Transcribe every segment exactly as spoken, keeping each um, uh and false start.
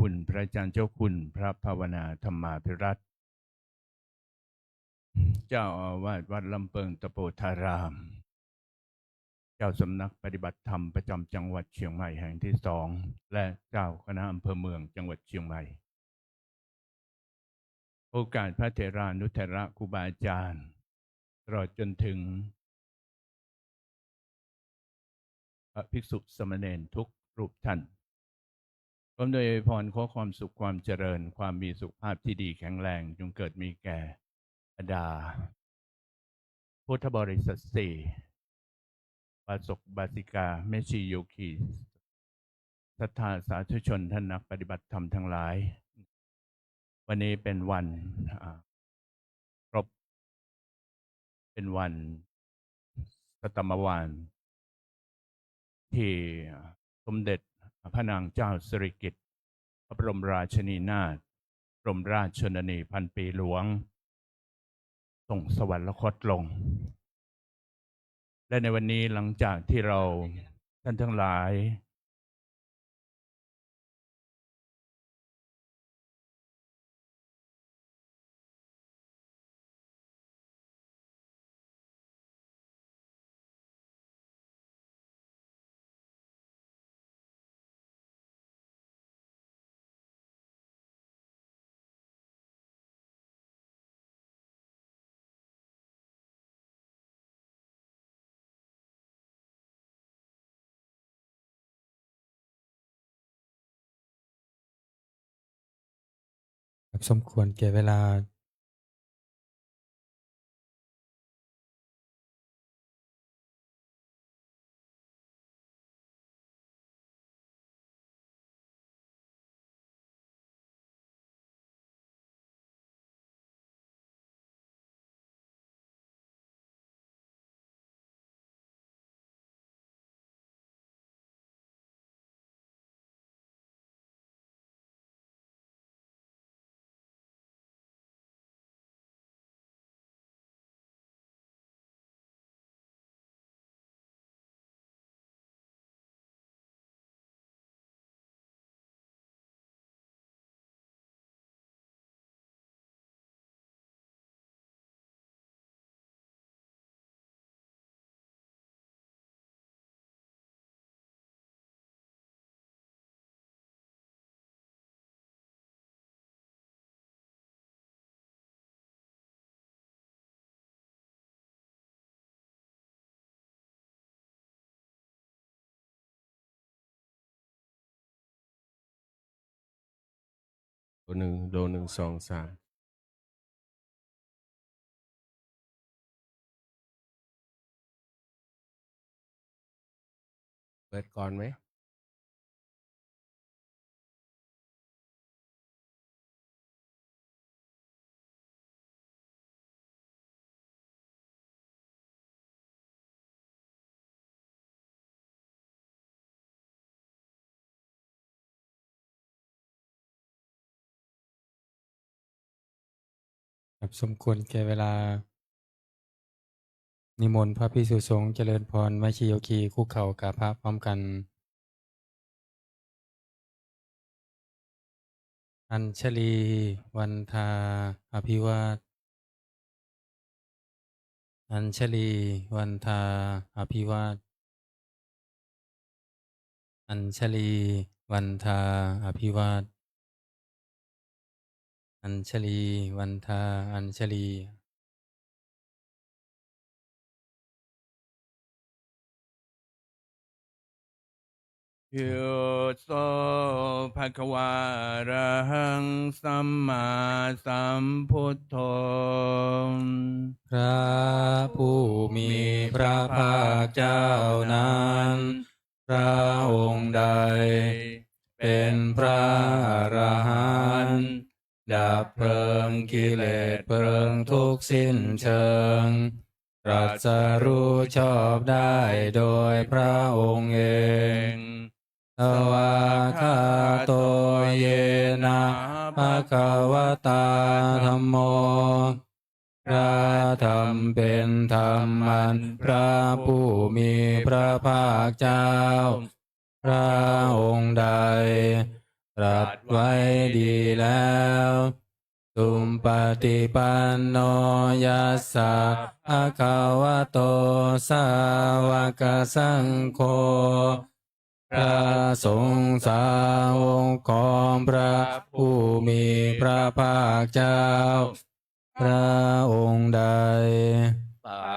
คุณพระอาจารย์เจ้าคุณ พระภาวนาธรรมาภิรัตน์ เจ้าอาวาสวัดลำเปิงตะโปธาราม เจ้าสำนักปฏิบัติธรรมประจำจังหวัดเชียงใหม่แห่งที่สอง และเจ้าคณะอำเภอเมืองจังหวัดเชียงใหม่ โอกาสพระเถรานุเถระครูบาอาจารย์ ตลอดจนถึง พระภิกษุสามเณรทุกรูปท่าน พร้อมด้วยอวยพรขอความสุขความเจริญ ความมีสุขภาพที่ดีแข็งแรง จงเกิดมีแก่บรรดาพุทธบริษัทสี่ อุบาสกอุบาสิกา แม่ชีโยคี ศรัทธาสาธุชน ท่านนักปฏิบัติธรรมทั้งหลาย วันนี้เป็นวัน อ่า ครบ เป็นวันศตมวาน ที่สมเด็จพระนางเจ้าสิริกิติ์ พระบรมราชินีนาถ บรมราชชนนีพันปีหลวง ทรงสวรรคตลง และในวันนี้หลังจากที่เราท่านทั้งหลาย ครับ สมควรแก่เวลา ตัวหนึ่ง โดน หนึ่ง สอง สาม เปิดก่อนไหม? ครับ สมควรแก่เวลา นิมนต์พระภิกษุสงฆ์เจริญพร แม่ชีโยคีคุกเข่ากราบพระพร้อมกัน Añjalī vandā abhivād Añjalī vandā abhivād Añjalī vandā abhivād Añjalī vandā Añjalī Yo so bhagavā arahaṃ sammāsambuddho พระผู้มีพระภาคเจ้านั้น พระองค์ใดเป็นพระอรหันต์ ดับเพลิงกิเลสเพลิงทุกข์สิ้นเชิง ตรัสรู้ชอบได้โดยพระองค์เอง Svākkhāto yena bhagavatā dhammo พระธรรมเป็นธรรมอันพระผู้มีพระภาคเจ้า พระองค์ใด ตรัสไว้ดีแล้ว Supaṭipanno yassa bhagavato sāvakasaṅgho พระสงฆ์สาวกของพระผู้มีพระภาคเจ้า พระองค์ใด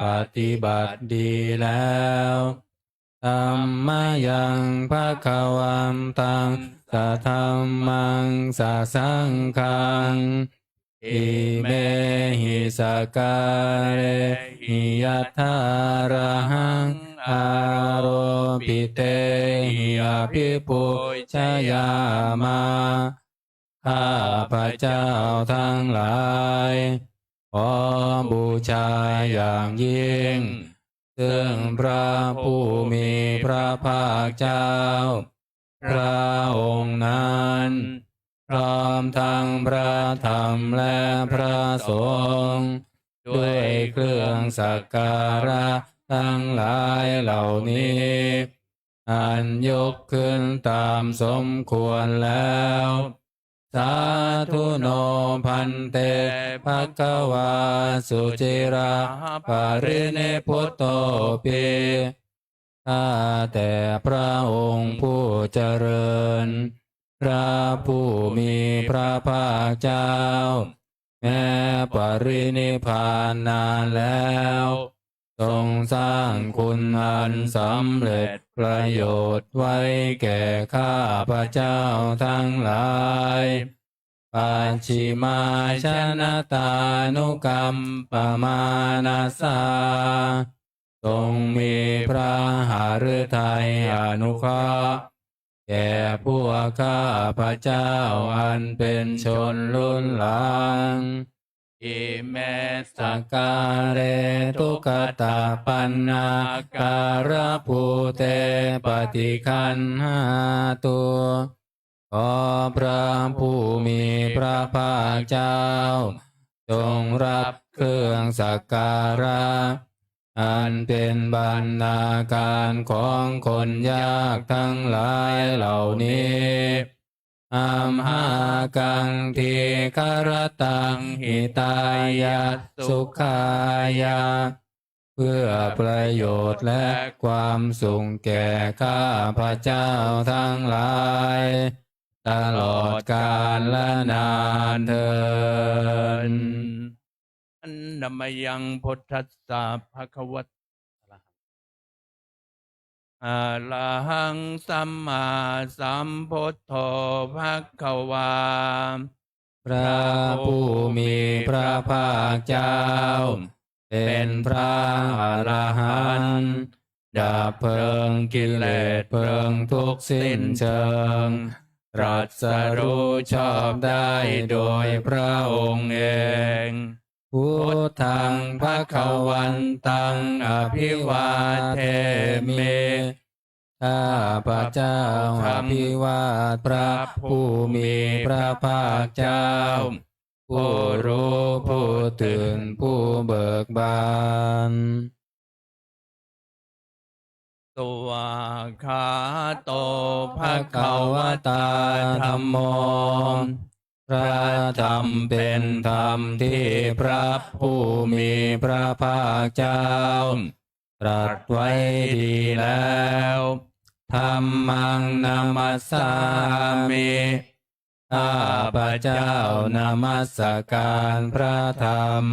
ปฏิบัติดีแล้ว Dhammayaṃ bhagavantaṃ sadhammaṃ sasaṅghaṃ imehi sakkārehi yathārahaṃ āropitehi abhipūjayāma. ข้าพเจ้าทั้งหลาย ขอบูชาอย่างยิ่ง ซึ่งพระผู้มีพระภาคเจ้า พระองค์นั้น พร้อมทั้งพระธรรมและพระสงฆ์ ด้วยเครื่องสักการะทั้งหลายเหล่านี้ อันยกขึ้นตามสมควรแล้ว Sādhu no bhante bhagavā suciraparinibbutopi. ข้าแต่พระองค์ผู้เจริญ พระผู้มีพระภาคเจ้า แม้ปรินิพพานนานแล้ว ทรงสร้างคุณอันสำเร็จประโยชน์ไว้แก่ข้าพเจ้าทั้งหลาย Pacchimājanatānukampamānasā ทรงมีพระหฤทัยอนุเคราะห์ แก่พวกข้าพเจ้าอันเป็นชนรุ่นหลัง Ime sakkāre duggatapaṇṇākārabhūte paṭiggaṇhātu. ขอพระผู้มีพระภาคเจ้า จงรับเครื่องสักการะ อันเป็นบรรณาการของคนยากทั้งหลายเหล่านี้ Amhākaṃ dīgharattaṃ hitāya sukhāya เพื่อประโยชน์และความสุขแก่ข้าพเจ้าทั้งหลาย ตลอดกาลนานเทอญ Handa mayaṃ buddhassa bhagavat Arahaṃ sammāsambuddho bhagavā. พระผู้มีพระภาคเจ้า เป็นพระอรหันต์ ดับเพลิงกิเลสเพลิงทุกข์สิ้นเชิง ตรัสรู้ชอบได้โดยพระองค์เอง Buddhaṃ bhagavantaṃ abhivādemi. ข้าพเจ้าอภิวาทพระผู้มีพระภาคเจ้า ผู้รู้ผู้ตื่นผู้เบิกบาน Svākkhāto bhagavatā dhammo. พระธรรมเป็นธรรมที่พระผู้มีพระภาคเจ้า ตรัสไว้ดีแล้ว Dhammaṃ namassāmi. ข้าพเจ้านมัสการพระธรรม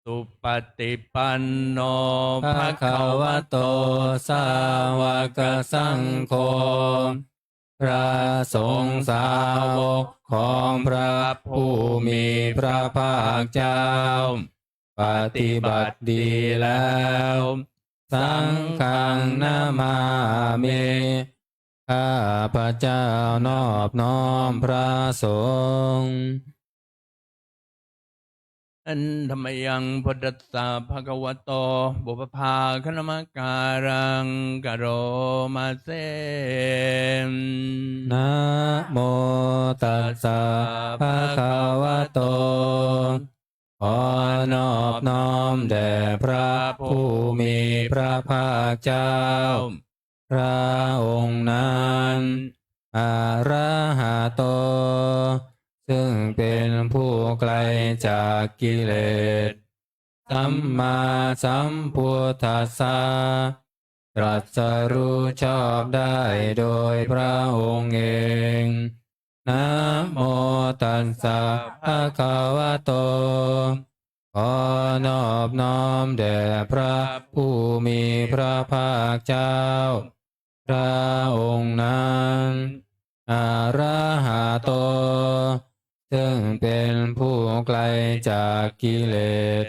Supaṭipanno bhagavato sāvakasaṅgho. พระสงฆ์สาวกของพระผู้มีพระภาคเจ้า ปฏิบัติดีแล้ว Saṅghaṃ namāmi. ข้าพเจ้านอบน้อมพระสงฆ์ Handa mayaṃ buddhassa bhagavato pubbabhāganamakāraṃ karoma se. Namo tassa bhagavato. ขอนอบน้อมแด่พระผู้มีพระภาคเจ้า พระองค์นั้น arahato ซึ่งเป็นผู้ไกลจากกิเลส sammāsambuddhassa ตรัสรู้ชอบได้โดยพระองค์เอง namo tassa bhagavato ขอนอบน้อมแด่พระผู้มีพระภาคเจ้า พระองค์นั้น arahato ซึ่งเป็นผู้ไกลจากกิเลส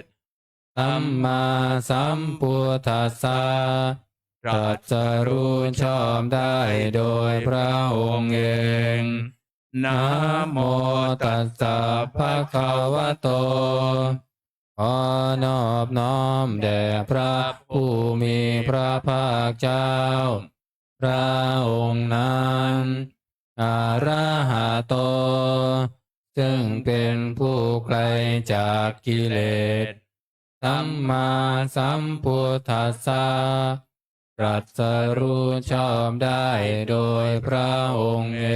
sammāsambuddhassa ตรัสรู้ชอบได้โดยพระองค์เอง namo tassa bhagavato ขอนอบน้อมแด่พระผู้มีพระภาคเจ้า พระองค์นั้น arahato ซึ่งเป็นผู้ไกลจากกิเลส sammāsambuddhassa ตรัสรู้ชอบได้โดยพระองค์เอ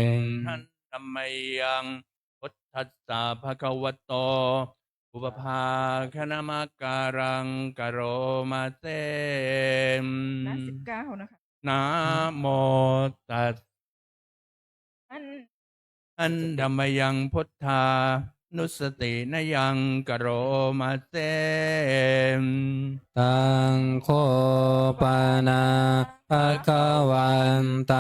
ง handa mayaṃ buddhassa bhagavato upapākhanamakāraṃ karoma se หน้าสิบเก้านะคะ namo tassa อัน handa mayaṃ buddhānussatinayaṃ karoma se taṃ kho pana bhagavantaṃ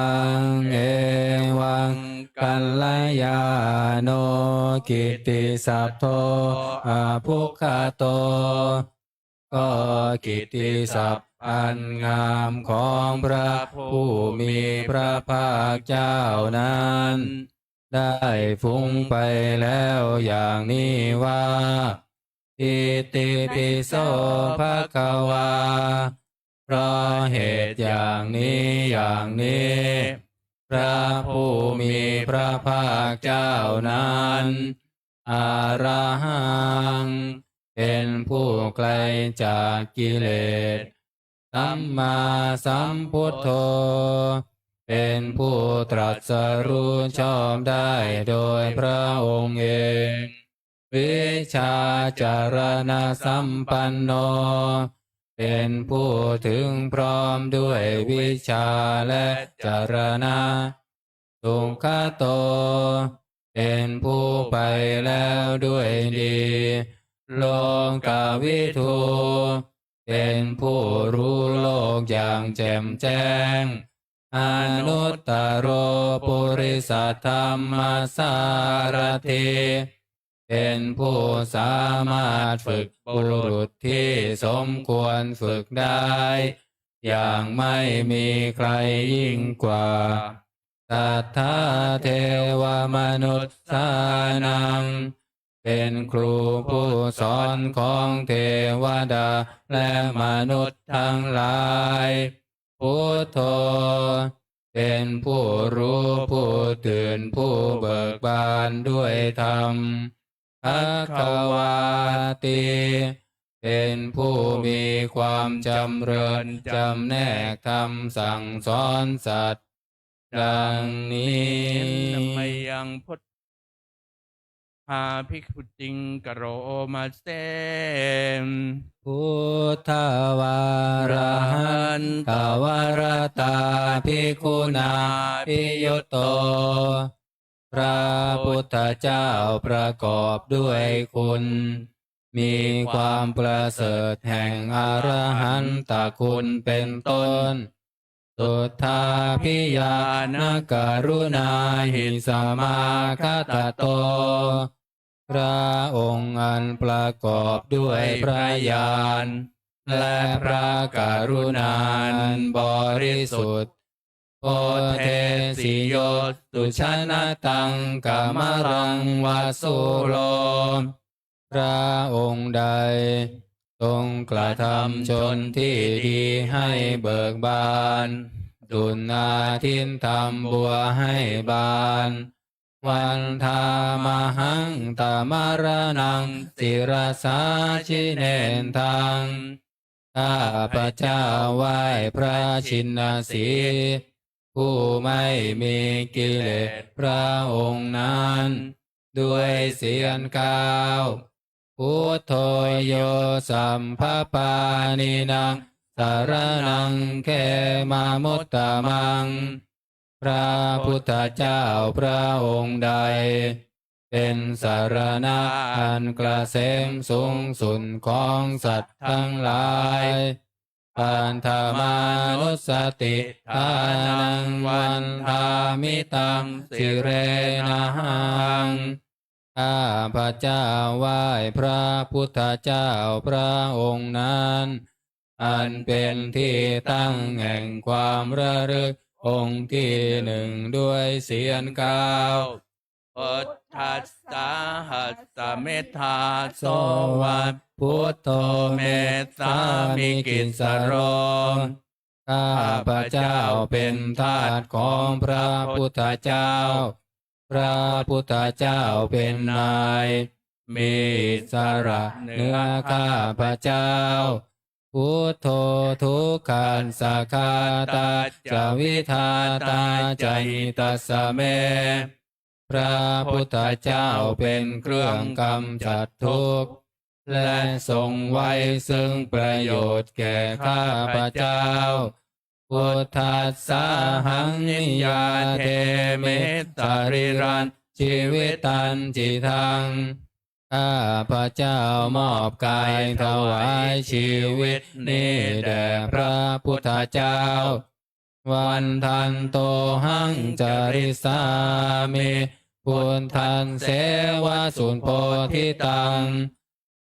evaṃ kalyāṇo kittisaddo abbhuggato ก็กิตติศัพท์อันงามของพระผู้มีพระภาคเจ้านั้น ได้ฟุ้งไปแล้วอย่างนี้ว่า Ittipi so bhagavā เพราะเหตุอย่างนี้อย่างนี้ พระผู้มีพระภาคเจ้านั้น arahaṃ เป็นผู้ไกลจากกิเลส sammāsambuddho เป็นผู้ตรัสรู้ชอบได้โดยพระองค์เอง vijjācaraṇasampanno เป็นผู้ถึงพร้อมด้วยวิชชาและจรณะ sugato เป็นผู้ไปแล้วด้วยดี lokavidū เป็นผู้รู้โลกอย่างแจ่มแจ้ง anuttaro purisadammasārathi เป็นผู้สามารถฝึกบุรุษที่สมควรฝึกได้ อย่างไม่มีใครยิ่งกว่า satthā devamanussānaṃ เป็นครูผู้สอนของเทวดาและมนุษย์ทั้งหลาย buddho เป็นผู้รู้ผู้ตื่นผู้เบิกบานด้วยธรรม bhagavāti เป็นผู้มีความจำเริญจำแนกธรรมสั่งสอนสัตว์ ดังนี้ mayaṃ buddhābhigūtiṃ karoma se buddhavārahantavaratā bhikkhunābhiyutto พระพุทธเจ้าประกอบด้วยคุณ มีความประเสริฐแห่งอรหันตคุณเป็นต้น suddhābhiñāṇakaruṇāhi samāgatatto พระองค์อันประกอบด้วยพระญาณ และพระกรุณาอันบริสุทธิ์ bodhesi yo sujanataṃ kamalaṃ va sūro พระองค์ใดทรงกระทำชนที่ดีให้เบิกบาน ดุจนาทินทำบัวให้บาน vandāmahaṃ tamaraṇaṃ sirasā jinendaṃ ข้าพเจ้าไหว้พระชินสีห์ ผู้ไม่มีกิเลสพระองค์นั้น ด้วยเสียงกล่าว Buddho yo sabbapāṇīnaṃ saraṇaṃ khemamuttamaṃ. พระพุทธเจ้าพระองค์ใด เป็นสรณะอันเกษมสูงสุดของสัตว์ทั้งหลาย Paṭhamānussatiṭṭhānaṃ vandāmi taṃ sirenahaṃ. ข้าพเจ้าไหว้พระพุทธเจ้าพระองค์นั้น อันเป็นที่ตั้งแห่งความระลึกองค์ที่หนึ่งด้วยเสียงกล่าว Buddhassāhasmi dāso va buddho me sāmikissaro. ข้าพเจ้าเป็นทาสของพระพุทธเจ้า พระพุทธเจ้าเป็นนาย มีอิสระเหนือข้าพเจ้า Buddho dukkhassa ghātā ca vidhātā ca hitassa me. พระพุทธเจ้าเป็นเครื่องกำจัดทุกข์ และทรงไว้ซึ่งประโยชน์แก่ข้าพเจ้า Buddhassāhaṃ niyyādemi sarīrañjīvitañcidaṃ. ข้าพเจ้ามอบกายถวายชีวิตนี้แด่พระพุทธเจ้า Vandantohaṃ carissāmi buddhasseva subodhitaṃ.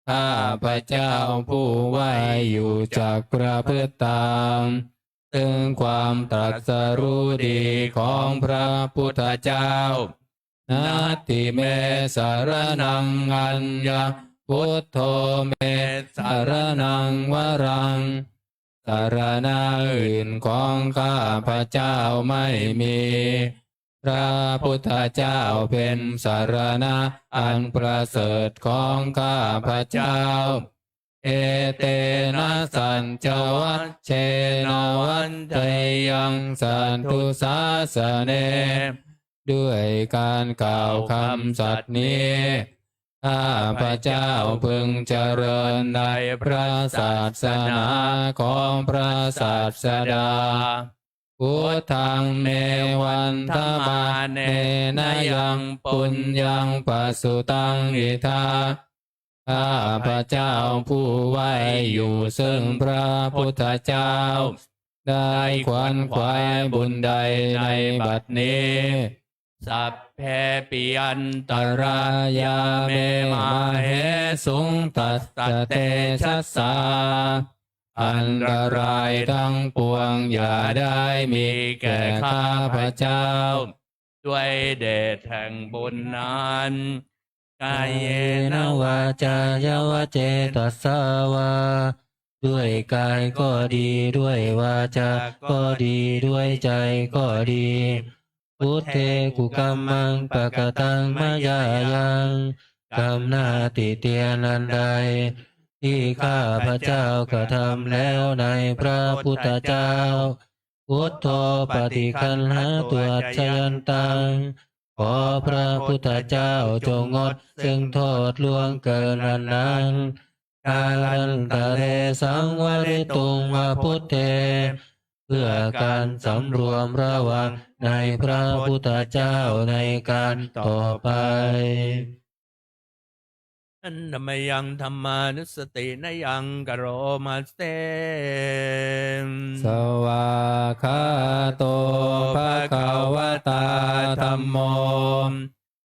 ข้าพเจ้าผู้ไหว้อยู่จักประพฤติตาม ซึ่งความตรัสรู้ดีของพระพุทธเจ้า Natthi me saraṇaṃ aññaṃ buddho me saraṇaṃ varaṃ. สรณะอื่นของข้าพเจ้าไม่มี พระพุทธเจ้าเป็นสรณะอันประเสริฐของข้าพเจ้า Etena saccavajjena vaḍḍheyyaṃ satthu sāsane. ด้วยการกล่าวคำสัตย์นี้ ข้าพเจ้าพึงเจริญในพระศาสนาของพระศาสดา Buddhaṃ me vandamānena yaṃ puññaṃ pasutaṃ idha. ข้าพเจ้าผู้ไหว้อยู่ซึ่งพระพุทธเจ้า ได้ขวนขวายบุญใดในบัดนี้ Sabbepi antarāyā me māhesuṃ tassa tejasā. อันตรายทั้งปวงอย่าได้มีแก่ข้าพเจ้า ด้วยเดชแห่งบุญนั้น Kāyena vācāya va cetasā vā. ด้วยกายก็ดี ด้วยวาจาก็ดี ด้วยใจก็ดี Buddhe kukammaṃ pakataṃ mayā yaṃ. กรรมหน้าติเตียนอันใด ที่ข้าพเจ้ากระทำแล้วในพระพุทธเจ้า Buddho paṭiggaṇhātu accayantaṃ. ขอพระพุทธเจ้าจงงดซึ่งโทษล่วงเกินอันนั้น Kālantare saṃvarituṃ va buddhe. เพื่อการสำรวมระวังในพระพุทธเจ้าในการต่อไป Handa mayaṃ dhammānussatinayaṃ karoma se. Svākkhāto bhagavatā dhammo.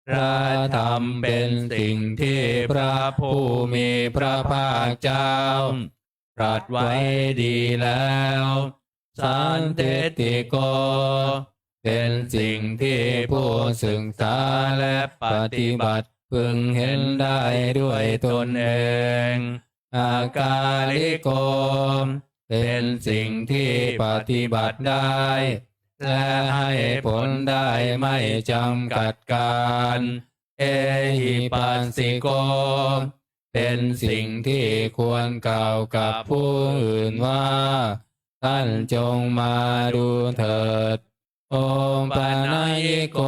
พระธรรมเป็นสิ่งที่พระผู้มีพระภาคเจ้าตรัสไว้ดีแล้ว Sandiṭṭhiko. เป็นสิ่งที่ผู้ศึกษาและปฏิบัติพึงเห็นได้ด้วยตนเอง Akāliko. เป็นสิ่งที่ปฏิบัติได้ และให้ผลได้ไม่จำกัดกาล Ehipassiko. เป็นสิ่งที่ควรกล่าวกับผู้อื่นว่า ท่านจงมาดูเถิด โอปะนัยยิโก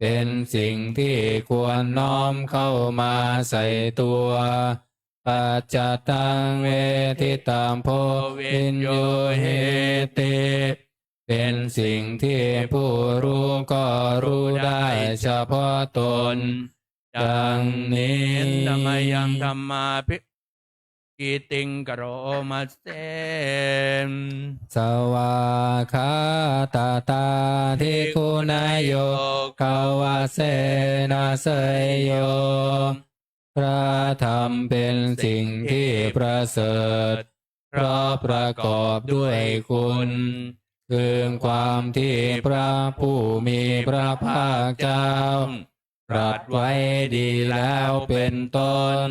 เป็นสิ่งที่ควรน้อมเข้ามาใส่ตัว ปัจจตังเวทิตัพโพวิญญูหิติ เป็นสิ่งที่ผู้รู้ก็รู้ได้เฉพาะตน ดังนี้ Handa mayaṃ dhammābhigītiṃ karoma se. Svākkhātatādiguṇayogavasena seyyo พระธรรมเป็นสิ่งที่ประเสริฐ เพราะประกอบด้วยคุณ คือความที่พระผู้มีพระภาคเจ้า ตรัสไว้ดีแล้วเป็นต้น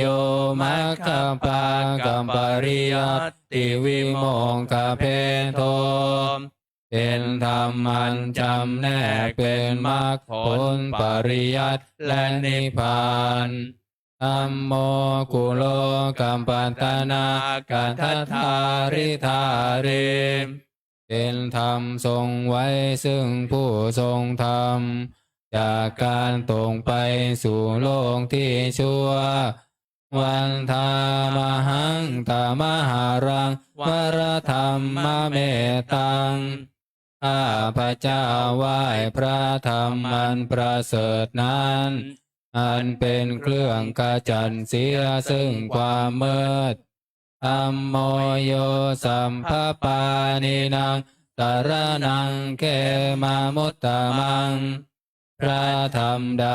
Yo maggapākapariyattivimokkhabhedo เป็นธรรมอันจำแนกเป็นมรรคผลปริยัติและนิพพาน Dhammo kulokapatanā gadadhāridhārī เป็นธรรมทรงไว้ซึ่งผู้ทรงธรรม จากการตกไปสู่โลกที่ชั่ว Vandāmahaṃ tamaharaṃ varaṃ dhammametaṃ ข้าพเจ้าไหว้พระธรรมอันประเสริฐนั้น อันเป็นเครื่องขจัดเสียซึ่งความมืด Dhammo yo sabbapāṇīnaṃ saraṇaṃ khemamuttamaṃ พระธรรมใด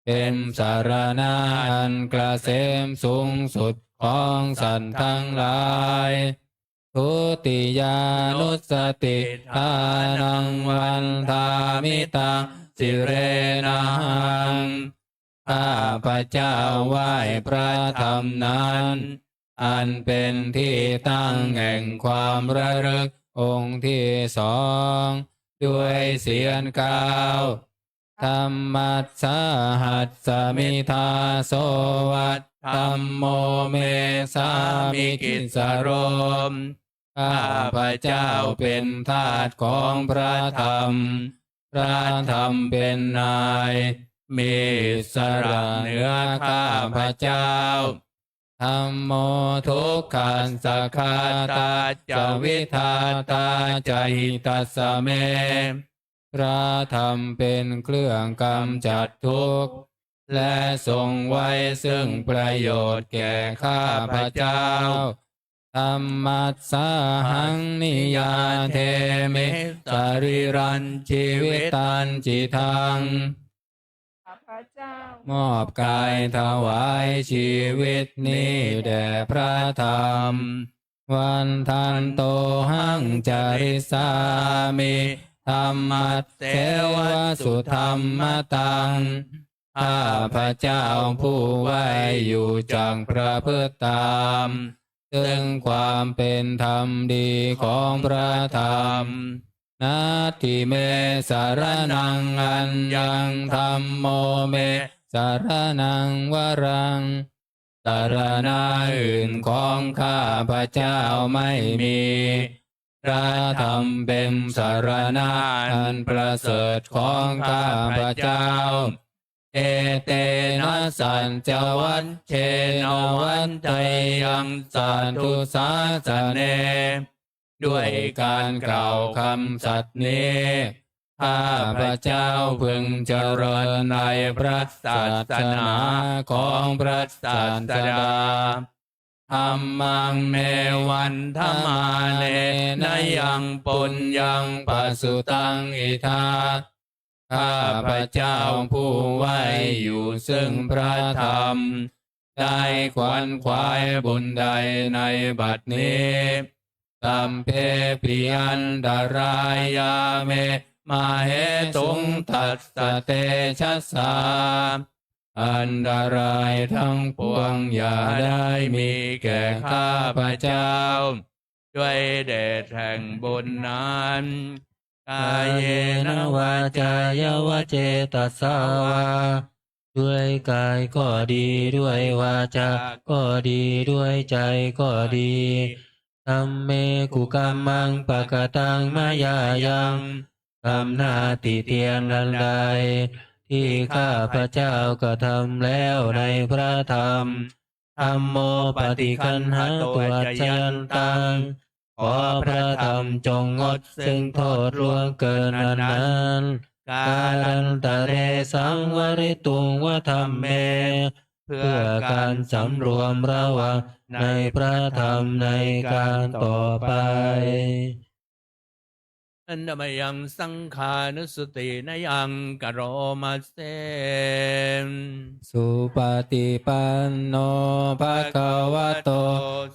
เป็นสรณะอันเกษมสูงสุดของสัตว์ทั้งหลาย Dutiyānussatiṭṭhānaṃ vandāmi taṃ sirenahaṃ ข้าพเจ้าไหว้พระธรรมนั้น อันเป็นที่ตั้งแห่งความระลึกองค์ที่สอง ด้วยเสียงกล่าว Dhammassāhasmi dāso va dhammo me sāmikissaro ข้าพเจ้าเป็นทาสของพระธรรม พระธรรมเป็นนาย มีอิสระเหนือข้าพเจ้า Dhammo dukkhassa ghātā ca vidhātā ca hitassa me พระธรรมเป็นเครื่องกำจัดทุกข์ และทรงไว้ซึ่งประโยชน์แก่ข้าพเจ้า Dhammassāhaṃ niyyādemi sarīrañjīvitañcidaṃ ข้าพเจ้ามอบกายถวายชีวิตนี้แด่พระธรรม Vandantohaṃ carissāmi dhammasseva sudhammataṃ ข้าพเจ้าผู้ไหว้อยู่จักประพฤติตาม ซึ่งความเป็นธรรมดีของพระธรรม Natthi me saraṇaṃ aññaṃ dhammo me saraṇaṃ varaṃ สรณะอื่นของข้าพเจ้าไม่มี พระธรรมเป็นสรณะอันประเสริฐของข้าพเจ้า Etena saccavajjena vaḍḍheyyaṃ satthu sāsane ด้วยการกล่าวคำสัตย์นี้ ข้าพเจ้าพึงเจริญในพระศาสนาของพระศาสดา Dhammaṃ me vandamānena yaṃ puññaṃ pasutaṃ idha ข้าพเจ้าผู้ไหว้อยู่ซึ่งพระธรรม ได้ขวนขวายบุญใดในบัดนี้ Sabbepi antarāyā me māhesuṃ tassa tejasā อันตรายทั้งปวงอย่าได้มีแก่ข้าพเจ้า ด้วยเดชแห่งบุญนั้น Kāyena vācāya va cetasā vā ด้วยกายก็ดี ด้วยวาจาก็ดี ด้วยใจก็ดี Dhamme kukammaṃ pakataṃ mayā yaṃ. คำหน้าติเตียนอันใด ที่ข้าพเจ้ากระทำแล้วในพระธรรม Dhammo paṭiggaṇhatu accayantaṃ ขอพระธรรมจงงดซึ่งโทษล่วงเกินอันนั้น Kālantare saṃvarituṃ va dhamme เพื่อการสำรวมระวังในพระธรรมในการต่อไป Handa mayaṃ saṅghānussatinayaṃ karoma se. Supaṭipanno bhagavato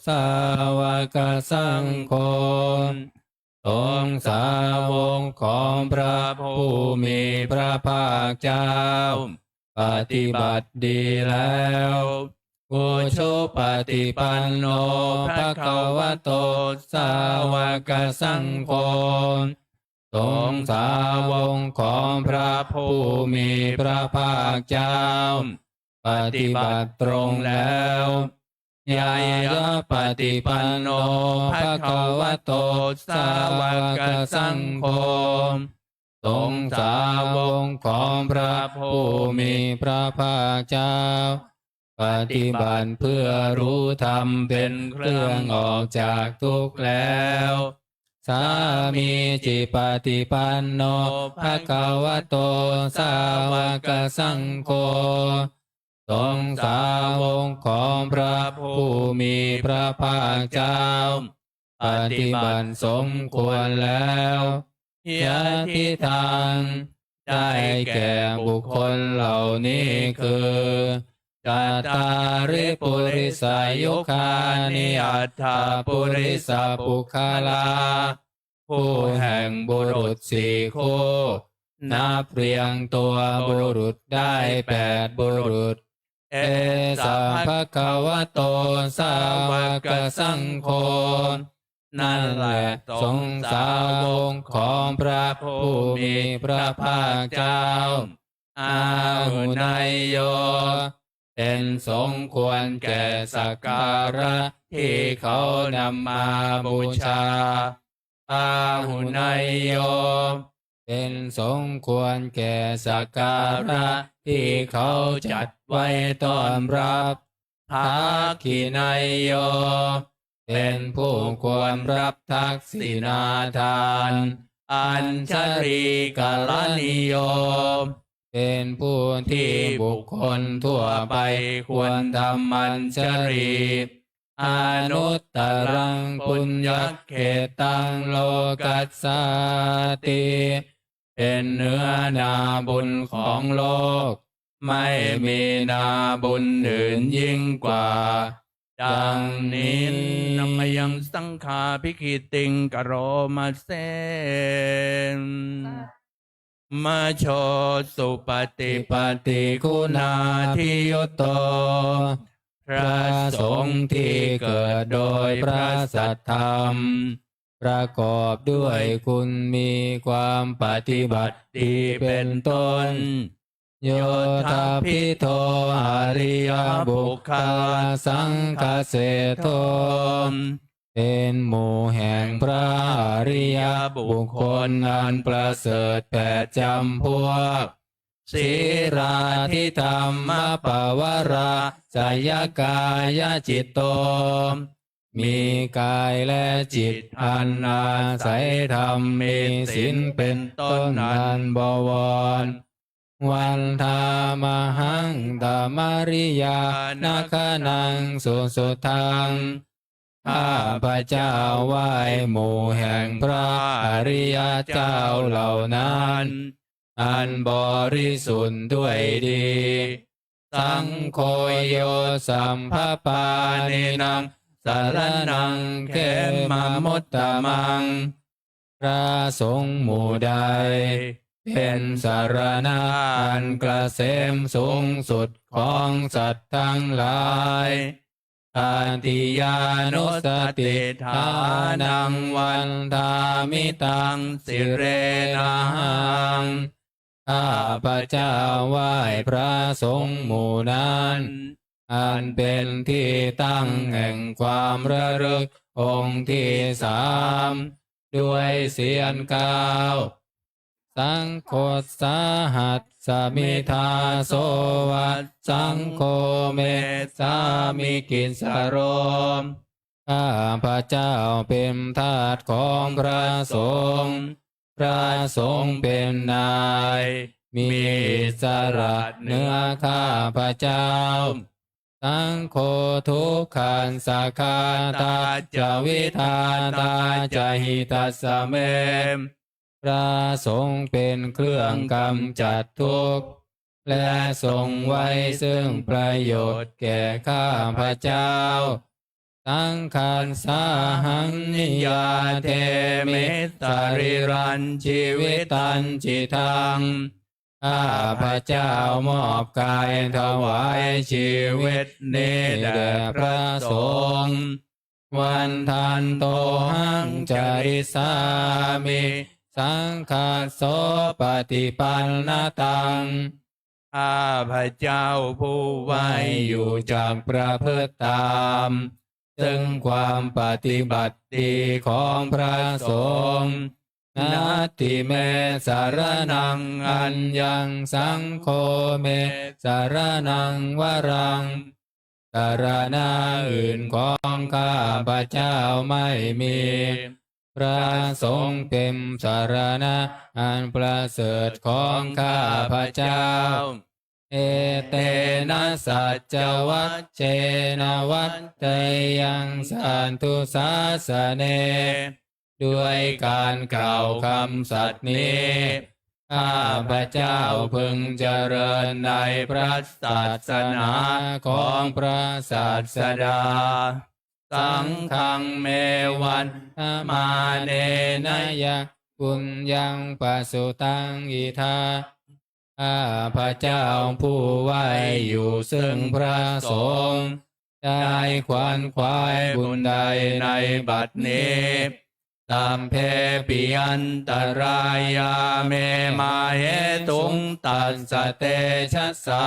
sāvakasaṅgho. สงฆ์สาวกของพระผู้มีพระภาคเจ้า ปฏิบัติดีแล้ว Ujupaṭipanno bhagavato sāvakasaṅgho. สงฆ์สาวกของพระผู้มีพระภาคเจ้า ปฏิบัติตรงแล้ว Ñāyapaṭipanno bhagavato sāvakasaṅgho. สงฆ์สาวกของพระผู้มีพระภาคเจ้า ปฏิบัติเพื่อรู้ธรรมเป็นเครื่องออกจากทุกข์แล้ว Sāmīcipaṭipanno bhagavato sāvakasaṅgho. สงฆ์สาวกของพระผู้มีพระภาคเจ้า ปฏิบัติสมควรแล้ว Yadidaṃ ได้แก่บุคคลเหล่านี้คือ Cattāri purisayugāni aṭṭha purisapuggalā ผู้แห่งบุรุษสี่คู่ นับเรียงตัวบุรุษได้แปดบุรุษ Esa bhagavato sāvakasaṅgho. นั่นแหละสงฆ์สาวกของพระผู้มีพระภาคเจ้า Āhuneyyo เป็นสงฆ์ควรแก่สักการะที่เขานำมาบูชา Āhuneyyo เป็นสงฆ์ควรแก่สักการะที่เขาจัดไว้ต้อนรับ Dakkhiṇeyyo เป็นผู้ควรรับทักษิณาทาน Añjalikaraṇīyo เป็นผู้ที่บุคคลทั่วไปควรทำอัญชลี Anuttaraṃ puññakkhettaṃ lokassāti เป็นเนื้อนาบุญของโลก ไม่มีนาบุญอื่นยิ่งกว่า ดังนี้ Handa mayaṃ saṅghābhigītiṃ karoma se. Majjho supaṭipattiguṇādiyutto พระสงฆ์ที่เกิดโดยพระสัทธรรม ประกอบด้วยคุณมีความปฏิบัติดีเป็นต้น Yottabhidho ariyapuggalasaṅghaseṭṭho เป็นหมู่แห่งพระอริยบุคคลอันประเสริฐแปดจำพวก Sīlādidhammapavarāsayakāyacitto มีกายและจิตอันอาศัยธรรมมีศีลเป็นต้นอันบวร Vandāmahaṃ tamariyanāgaṇaṃ susuddhaṃ ข้าพเจ้าไหว้หมู่แห่งพระอริยเจ้าเหล่านั้น อันบริสุทธิ์ด้วยดี Saṅgho yo sabbapāṇīnaṃ saraṇaṃ khemamuttamaṃ พระสงฆ์หมู่ใด เป็นสรณะอันเกษมสูงสุดของสัตว์ทั้งหลาย Tatiyānussatiṭṭhānaṃ vandāmi taṃ sirenahaṃ ข้าพเจ้าไหว้พระสงฆ์หมู่นั้น อันเป็นที่ตั้งแห่งความระลึก องค์ที่สาม ด้วยเศียรเก้า Saṅghossāhasmi dāso vajjasaṅgho me sāmikissaro. ข้าพเจ้าเป็นทาสของพระสงฆ์ พระสงฆ์เป็นนาย มีอิสระเหนือข้าพเจ้า Saṅgho dukkhassa ghātā ca vidhātā ca hitassa me. พระสงฆ์เป็นเครื่องกำจัดทุกข์ และทรงไว้ซึ่งประโยชน์แก่ข้าพเจ้า Saṅghassāhaṃ niyyādemi sarīrañca jīvitañcidaṃ. ข้าพเจ้ามอบกายถวายชีวิตนี้แด่พระสงฆ์ Vandantohaṃ carissāmi saṅghassopaṭipannataṃ. ข้าพเจ้าผู้ไหวอยู่จักประพฤติตาม ซึ่งความปฏิบัติดีของพระสงฆ์ Natthi me saraṇaṃ aññaṃ, saṅgho me saraṇaṃ varaṃ. สรณะอื่นของข้าพเจ้าไม่มี พระสงฆ์เป็นสรณะอันประเสริฐของข้าพเจ้า Etena saccavajjena vaḍḍheyyaṃ satthu sāsane. ด้วยการกล่าวคำสัตย์นี้ ข้าพเจ้าพึงเจริญในพระศาสนาของพระศาสดา Saṅghaṃ me vandamānena yaṃ puññaṃ pasutaṃ idha. ข้าพเจ้าผู้ไหวอยู่ซึ่งพระสงฆ์ ได้ขวนขวายบุญใดในบัดนี้ Sabbepi antarāyā me māhesuṃ tassa tejasā.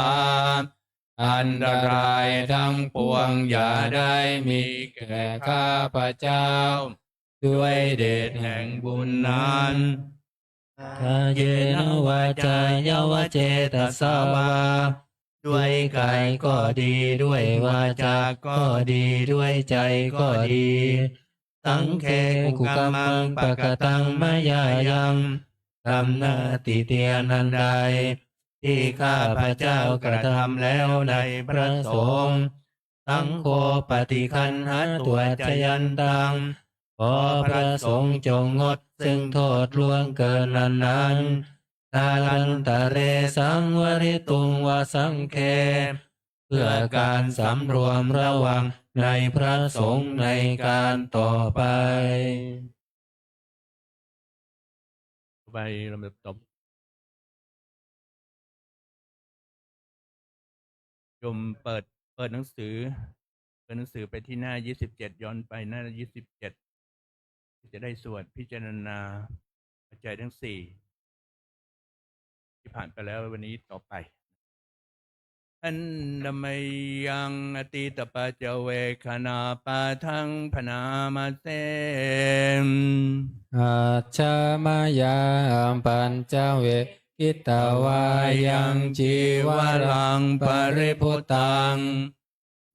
อันตรายทั้งปวงอย่าได้มีแก่ข้าพเจ้า ด้วยเดชแห่งบุญนั้น Kāyena vācāya va cetasā vā. ด้วยกายก็ดี ด้วยวาจาก็ดี ด้วยใจก็ดี Saṅghe kukammaṃ pakataṃ mayā yaṃ. ดำหน้าติเตียนอันใด ที่ข้าพเจ้ากระทำแล้วในพระสงฆ์ Saṅgho paṭiggaṇhatu accayantaṃ. ขอพระสงฆ์จงงดซึ่งโทษล่วงเกินอันนั้น Kālantare saṃvarituṃ va saṅghe. เพื่อการสำรวมระวังในพระสงฆ์ในการต่อไป ไปลำดับต่อ โยมเปิด เปิดหนังสือ เปิดหนังสือไปที่หน้ายี่สิบเจ็ด ย้อนไปหน้ายี่สิบเจ็ด ที่จะได้สวดพิจารณาปัจจัยทั้งสี่ ที่ผ่านไปแล้ว วันนี้ต่อไป Handa mayaṃ atītapaccavekkhaṇapāṭhaṃ bhaṇāma se. Ajja mayā apaccavekkhitvā yaṃ cīvaraṃ paribhuttaṃ.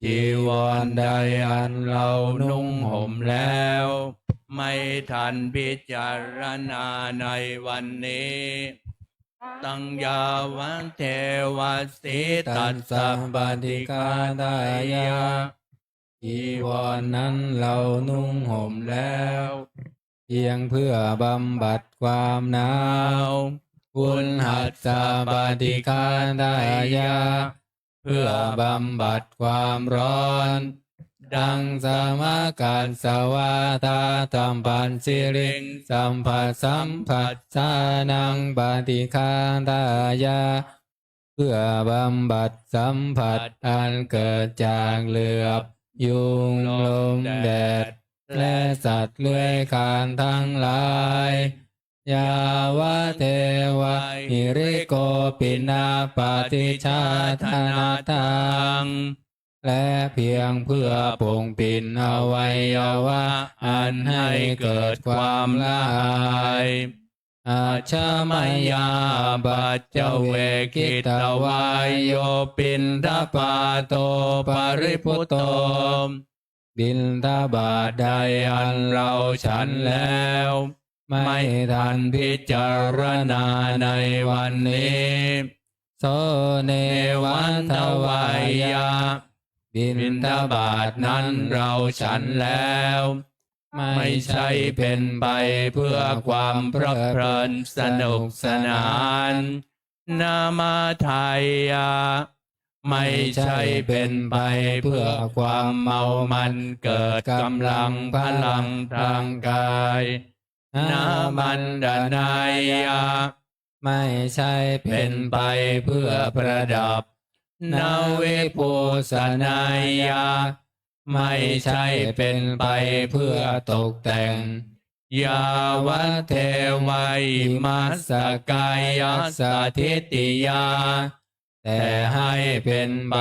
จีวรใดอันเรานุ่งห่มแล้ว ไม่ทันพิจารณาในวันนี้ Taṃ yāvadeva sītassa paṭighātāya. จีวรนั้นเรานุ่งห่มแล้ว เพียงเพื่อบำบัดความหนาว Uṇhassa paṭighātāya. เพื่อบำบัดความร้อน Daṃsamakasavātātapasiriṃsapasamphassānaṃ paṭighātāya. เพื่อบำบัดสัมผัสอันเกิดจากเหลือบยุง ลมแดด และสัตว์เลื้อยคลานทั้งหลาย Yāvadeva hirikopi na paṭicchādanatthaṃ. และเพียงเพื่อปกปิดอวัยวะอันให้เกิดความละอาย Ajja mayā apaccavekkhitvā yo piṇḍapāto paribhutto. บิณฑบาตใดอันเราฉันแล้ว ไม่ทันพิจารณาในวันนี้ So neva davāya บิณฑบาตนั้นเราฉันแล้ว ไม่ใช่เป็นไปเพื่อความเพลิดเพลินสนุกสนาน Namadāya ไม่ใช่เป็นไปเพื่อความเมามันเกิดกำลังพลังทางกาย Namaṇḍanāya ไม่ใช่เป็นไปเพื่อประดับ Navibhūsanāya ไม่ใช่เป็นไปเพื่อตกแต่ง Yāvadeva imassa kāyassa ṭhitiyā แต่ให้เป็นไป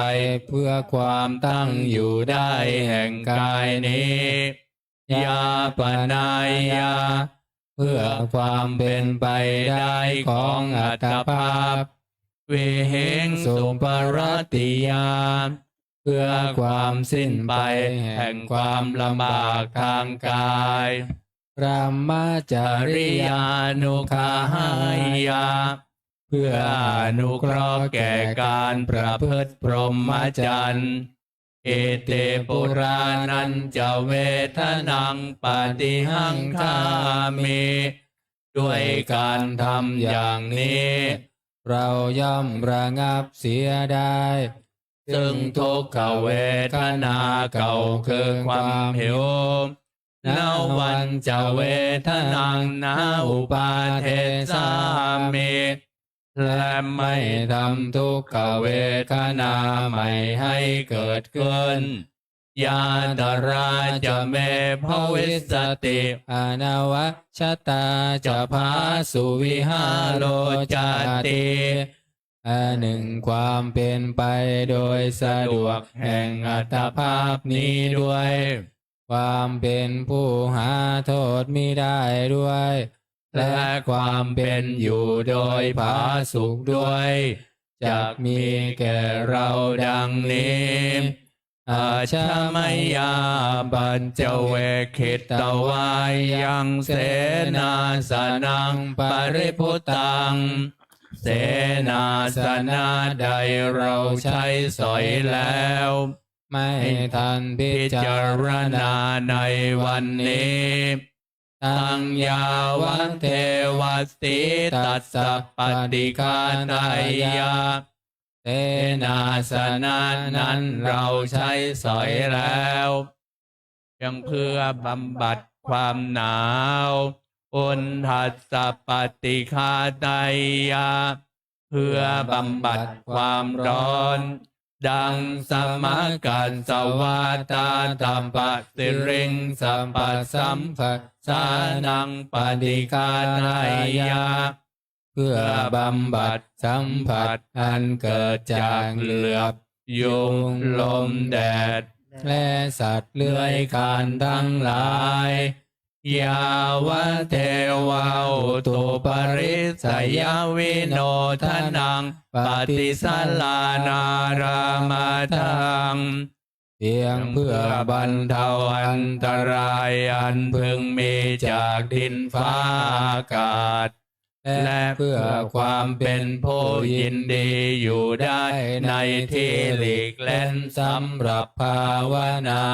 เพื่อความตั้งอยู่ได้แห่งกายนี้ Yāpanāya เพื่อความเป็นไปได้ของอัตภาพ Vihiṃsuparatiyā เพื่อความสิ้นไปแห่งความลำบากทางกาย Brahmacariyānuggahāya เพื่ออนุเคราะห์แก่การประพฤติพรหมจรรย์ Iti purāṇañca vedanaṃ paṭihaṅkhāmi ด้วยการทำอย่างนี้ เราย่อมระงับเสียได้ ซึ่งทุกขเวทนาเก่าคือความหิว Navañca vedanaṃ na uppādessāmi และไม่ทำทุกขเวทนาใหม่ให้เกิดขึ้น Yātrā ca me bhavissati anavajjatā ca phāsuvihāro cāti อันหนึ่งความเป็นไปโดยสะดวกแห่งอัตภาพนี้ด้วย ความเป็นผู้หาโทษมิได้ด้วย และความเป็นอยู่โดยผาสุกด้วย จักมีแก่เราดังนี้ Ajja mayā apaccavekkhitvā yaṃ senāsanaṃ paribhuttaṃ เสนาสนะใดเราใช้สอยแล้ว ไม่ทันพิจารณาในวันนี้ Taṃ yāvadeva sītassa paṭighāteyya เสนาสนะนั้นเราใช้สอยแล้ว ยังเพื่อบำบัดความหนาว Uṇhassa paṭighāteyya เพื่อบำบัดความร้อน Daṃ samakassa vātātapasiriṃsapasamphassānaṃ paṭighāteyya เพื่อบำบัดสัมผัสอันเกิดจากเหลือบ ยุง ลม แดด และสัตว์เลื้อยคลานทั้งหลาย Yāvadeva utuparissayavinodanaṃ paṭisallānārāmatthaṃ เพียงเพื่อบรรเทาอันตรายอันพึงมีจากดินฟ้าอากาศ และเพื่อความเป็นผู้ยินดีอยู่ได้ในที่หลีกเล่นสำหรับภาวนา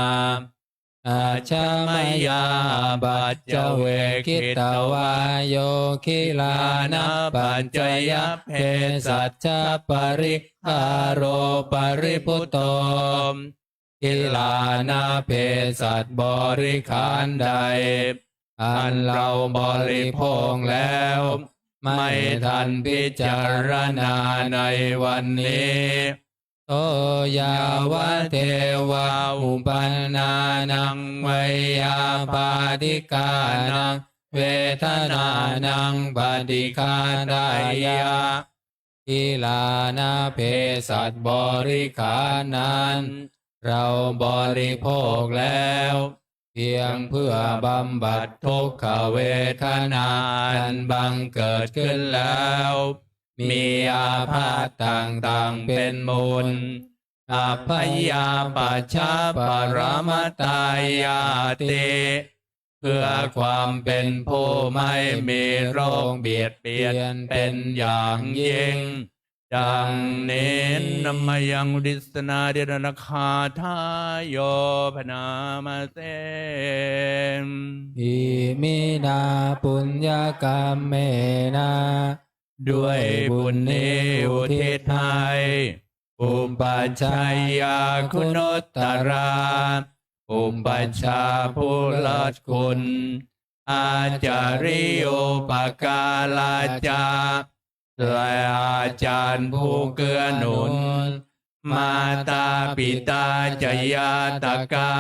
Ajja mayā apaccavekkhitvā yo gilānapaccayabhesajjaparikkhāro paribhutto Gilānaเภสัชบริขารใด อันเราบริโภคแล้ว ไม่ทันพิจารณาในวันนี้ So yāvadeva uppannānaṃ veyyābādhikānaṃ vedanānaṃ paṭighāteyya กิลานะเภสัชบริขารนั้น เราบริโภคแล้ว เพียงเพื่อบำบัดทุกขเวทนาอันบังเกิดขึ้นแล้ว มีอาพาธต่างๆเป็นมูล อัพพยาปัชชาปรมตายาติ เพื่อความเป็นผู้ไม่มีโรคเบียดเบียนเป็นอย่างยิ่ง ดังนี้ Namayaṃ uddissanādhiṭṭhānagāthāyo bhaṇāma se. Iminā puññakammena ด้วยบุญนี้อุทิศให้ upajjhāyā guṇuttarā อุปัชฌาย์ผู้เลิศคุณ ācariyūpakārā ca และอาจารย์ผู้เกื้อหนุน mātā pitā ca ñātakā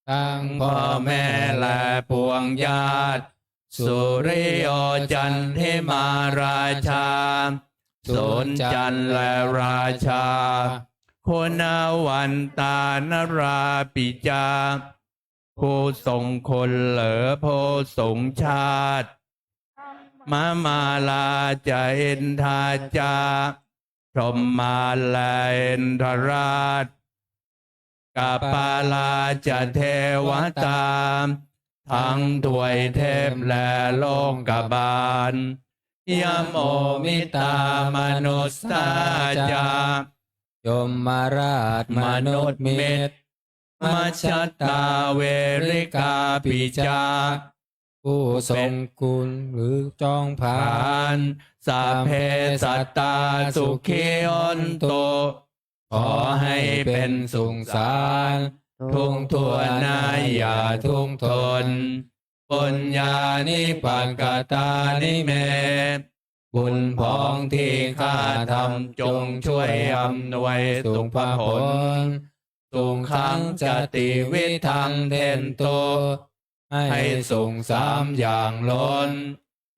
ทั้งพ่อแม่และปวงญาติ suriyo candimā rājā สุริย์จันทร์และราชา guṇavantā narāpi ca ผู้ทรงคุณหรือผู้สูงชาติ brahmamārā ca indā ca พรหมาและอินทราช kappalā ca devatā ทั้งทวยเทพและโลกบาล yamo mittā manussā ca ยมราชมนุษย์มิตร majjhattā verikāpi ca ผู้ทรงคุณหรือจองผลาญ sabbe sattā sukhī hontu ขอให้เป็นสุขสันต์ทุกทั่วหน้าอย่าทุกข์ทน puññāni pakatāni me บุญผองที่ข้าทำจงช่วยอำนวยสุภผล sukhañca tividhaṃ dentu ให้สุขสามอย่างล้น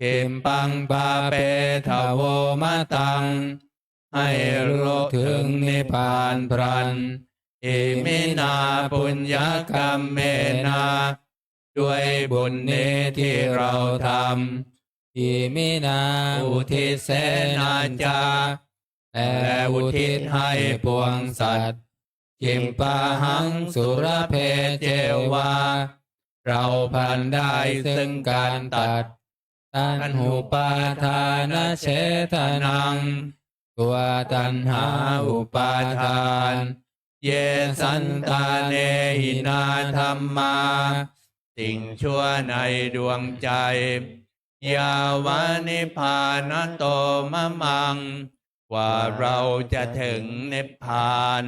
khippaṃ pāpetha vomataṃ ให้รู้ถึงนิพพานพลัน iminā puññakammena ด้วยบุญนี้ที่เราทำ iminā uddisena ca และอุทิศให้ปวงสัตว์ khippāhaṃ sulabhe ceva เราพลันได้ซึ่งการตัด taṇhupādānachedanaṃ ตัวตัณหาอุปาทาน ye santāne hīnā dhammā สิ่งชั่วในดวงใจ yāva nibbānato mamaṃ กว่าเราจะถึงนิพพาน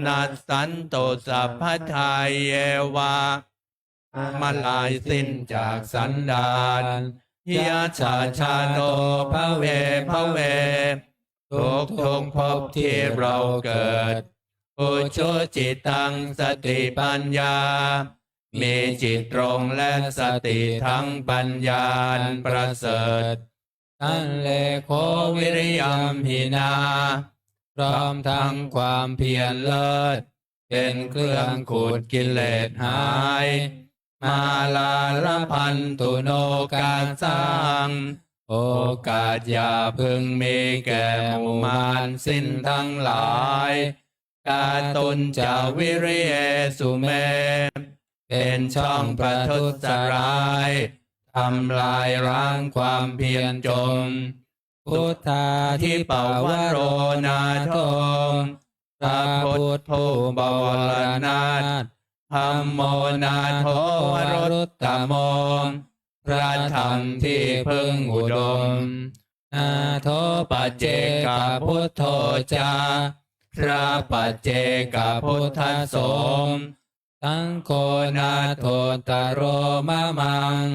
nassantu sabbadā yeva ย่อมไม่สิ้นจากสันดาน yattha jāto bhave bhave ทุกทุกๆภพที่เราเกิด ujucittaṃ satipaññā มีจิตตรงและสติทั้งปัญญาอันประเสริฐ sallekho viriyamhinā พร้อมทั้งความเพียรเลิศ เป็นเครื่องขูดกิเลสหาย mālā labhantu nokāsaṃ โอกาสอย่าพึงมีแก่หมู่มารสิ้นทั้งหลาย kātuñca viriyesu me เป็นช่องประทุษร้าย ทำลายล้างความเพียรจม buddhādhipavaro nātho พระพุทธผู้บวรนาถ dhammo nātho varuttamo พระธรรมที่พึ่งอุดม nātho paccekabuddho ca พระปัจเจกพุทธสงฆ์ saṅgho nāthottaro mamaṃ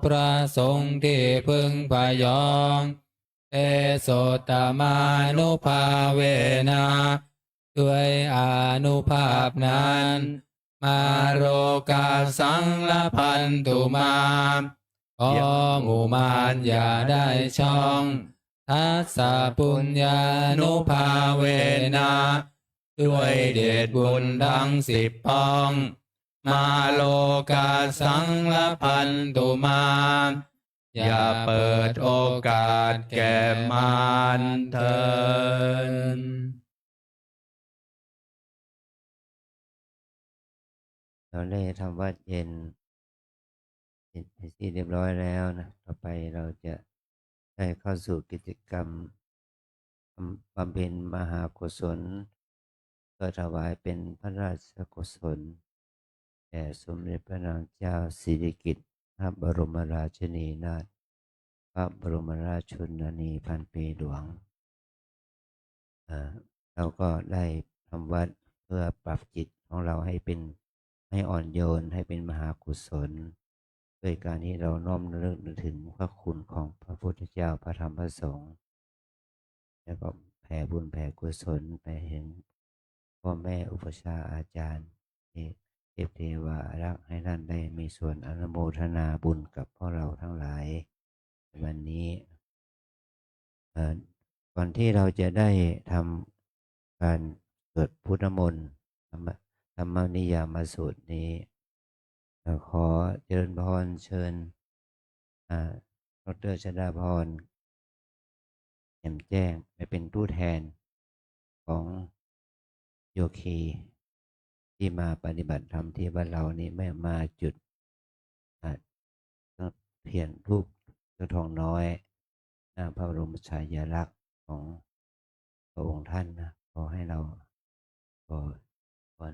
พระสงฆ์ที่พึ่งพยอง tesottamānubhāvena ด้วยอานุภาพนั้น mārokāsaṃ labhantu mā ขอหมู่มารอย่าได้ช่อง tassa puññānubhāvena ด้วยเดชบุญทั้งสิบปอง มาโลกัสสังละพันตุมา อย่าเปิดโอกาสแก่มารเถิด เราได้ทำวัตรเย็น เป็นที่เรียบร้อยแล้วนะ ต่อไปเราจะได้เข้าสู่กิจกรรมบำเพ็ญมหากุศล เพื่อถวายเป็นพระราชกุศล แด่สมเด็จพระนางเจ้าสิริกิติ์ พระบรมราชินีนาถ พระบรมราชชนนีพันปีหลวง เอ่อ เราก็ได้ทำวัตรเพื่อปรับจิตของเราให้เป็น ให้อ่อนโยน ให้เป็นมหากุศล ด้วยการที่เราน้อมระลึกนึกถึงพระคุณของพระพุทธเจ้า พระธรรม พระสงฆ์ แล้วก็แผ่บุญแผ่กุศลไปถึงพ่อแม่อุปัชฌาย์อาจารย์ เทพเทวาอารักษ์ ให้ท่านได้มีส่วนอนุโมทนาบุญกับพวกเราทั้งหลายในวันนี้ เอ่อ ก่อนที่เราจะได้ทำการสวดพุทธมนต์ ธรรม ธรรมนิยามสูตรนี้ เราขอเจริญพรเชิญ อ่า ดอกเตอร์ชดาพร แจ่มแจ้ง ไปเป็นผู้แทนของโยคี ที่มาปฏิบัติธรรมที่วัดเรานี่ ไม่มาจุด อ่า เทียนธูปเทียนทองน้อย หน้าพระบรมฉายาลักษณ์ของพระองค์ท่านนะ ขอให้เรา ขอพร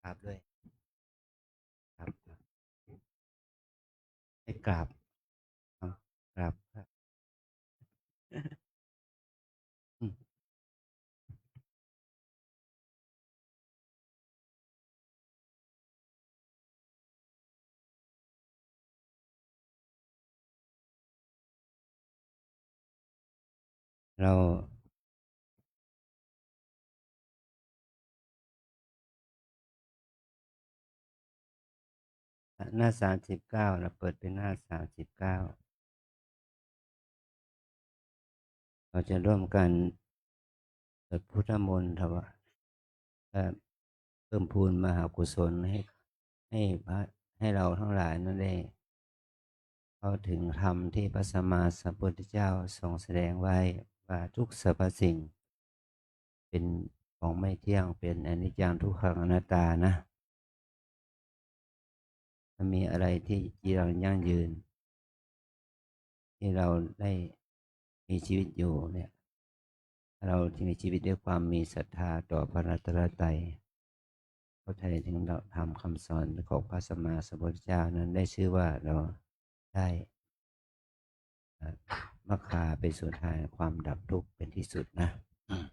กราบด้วย ครับ ให้กราบ เอา กราบครับ อืม เรา หน้าสามสิบเก้า เราเปิดเป็นหน้าสามสิบเก้า เราจะร่วมกันสวดพุทธมนต์ถวาย เอ่อ เพิ่มพูนมหากุศลให้ ให้พระ ให้เราทั้งหลายนั้นได้เข้าถึงธรรมที่พระสัมมาสัมพุทธเจ้าทรงแสดงไว้ว่าทุกสรรพสิ่งเป็นของไม่เที่ยง เป็นอนิจจัง ทุกขัง อนัตตานะ มันมีอะไรที่จีรังยั่งยืน ที่เราได้มีชีวิตอยู่เนี่ย เราที่มีชีวิตด้วยความมีศรัทธาต่อพระรัตนตรัย เข้าใจถึงหลักธรรมคำสอนของพระสัมมาสัมพุทธเจ้านั้น ได้ชื่อว่าเราได้ อ่ะ มัคคาเป็นสุดท้าย ความดับทุกข์เป็นที่สุดนะ อืม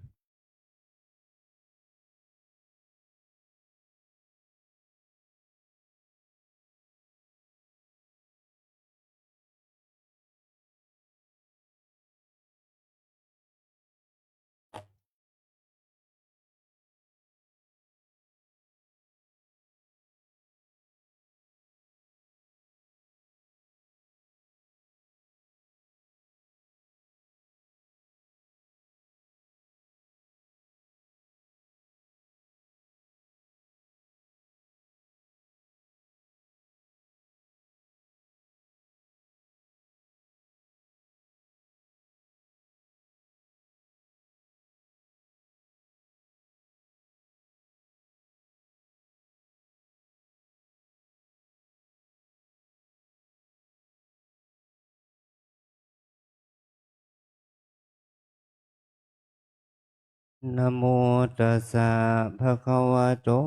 Namo tassa bhagavato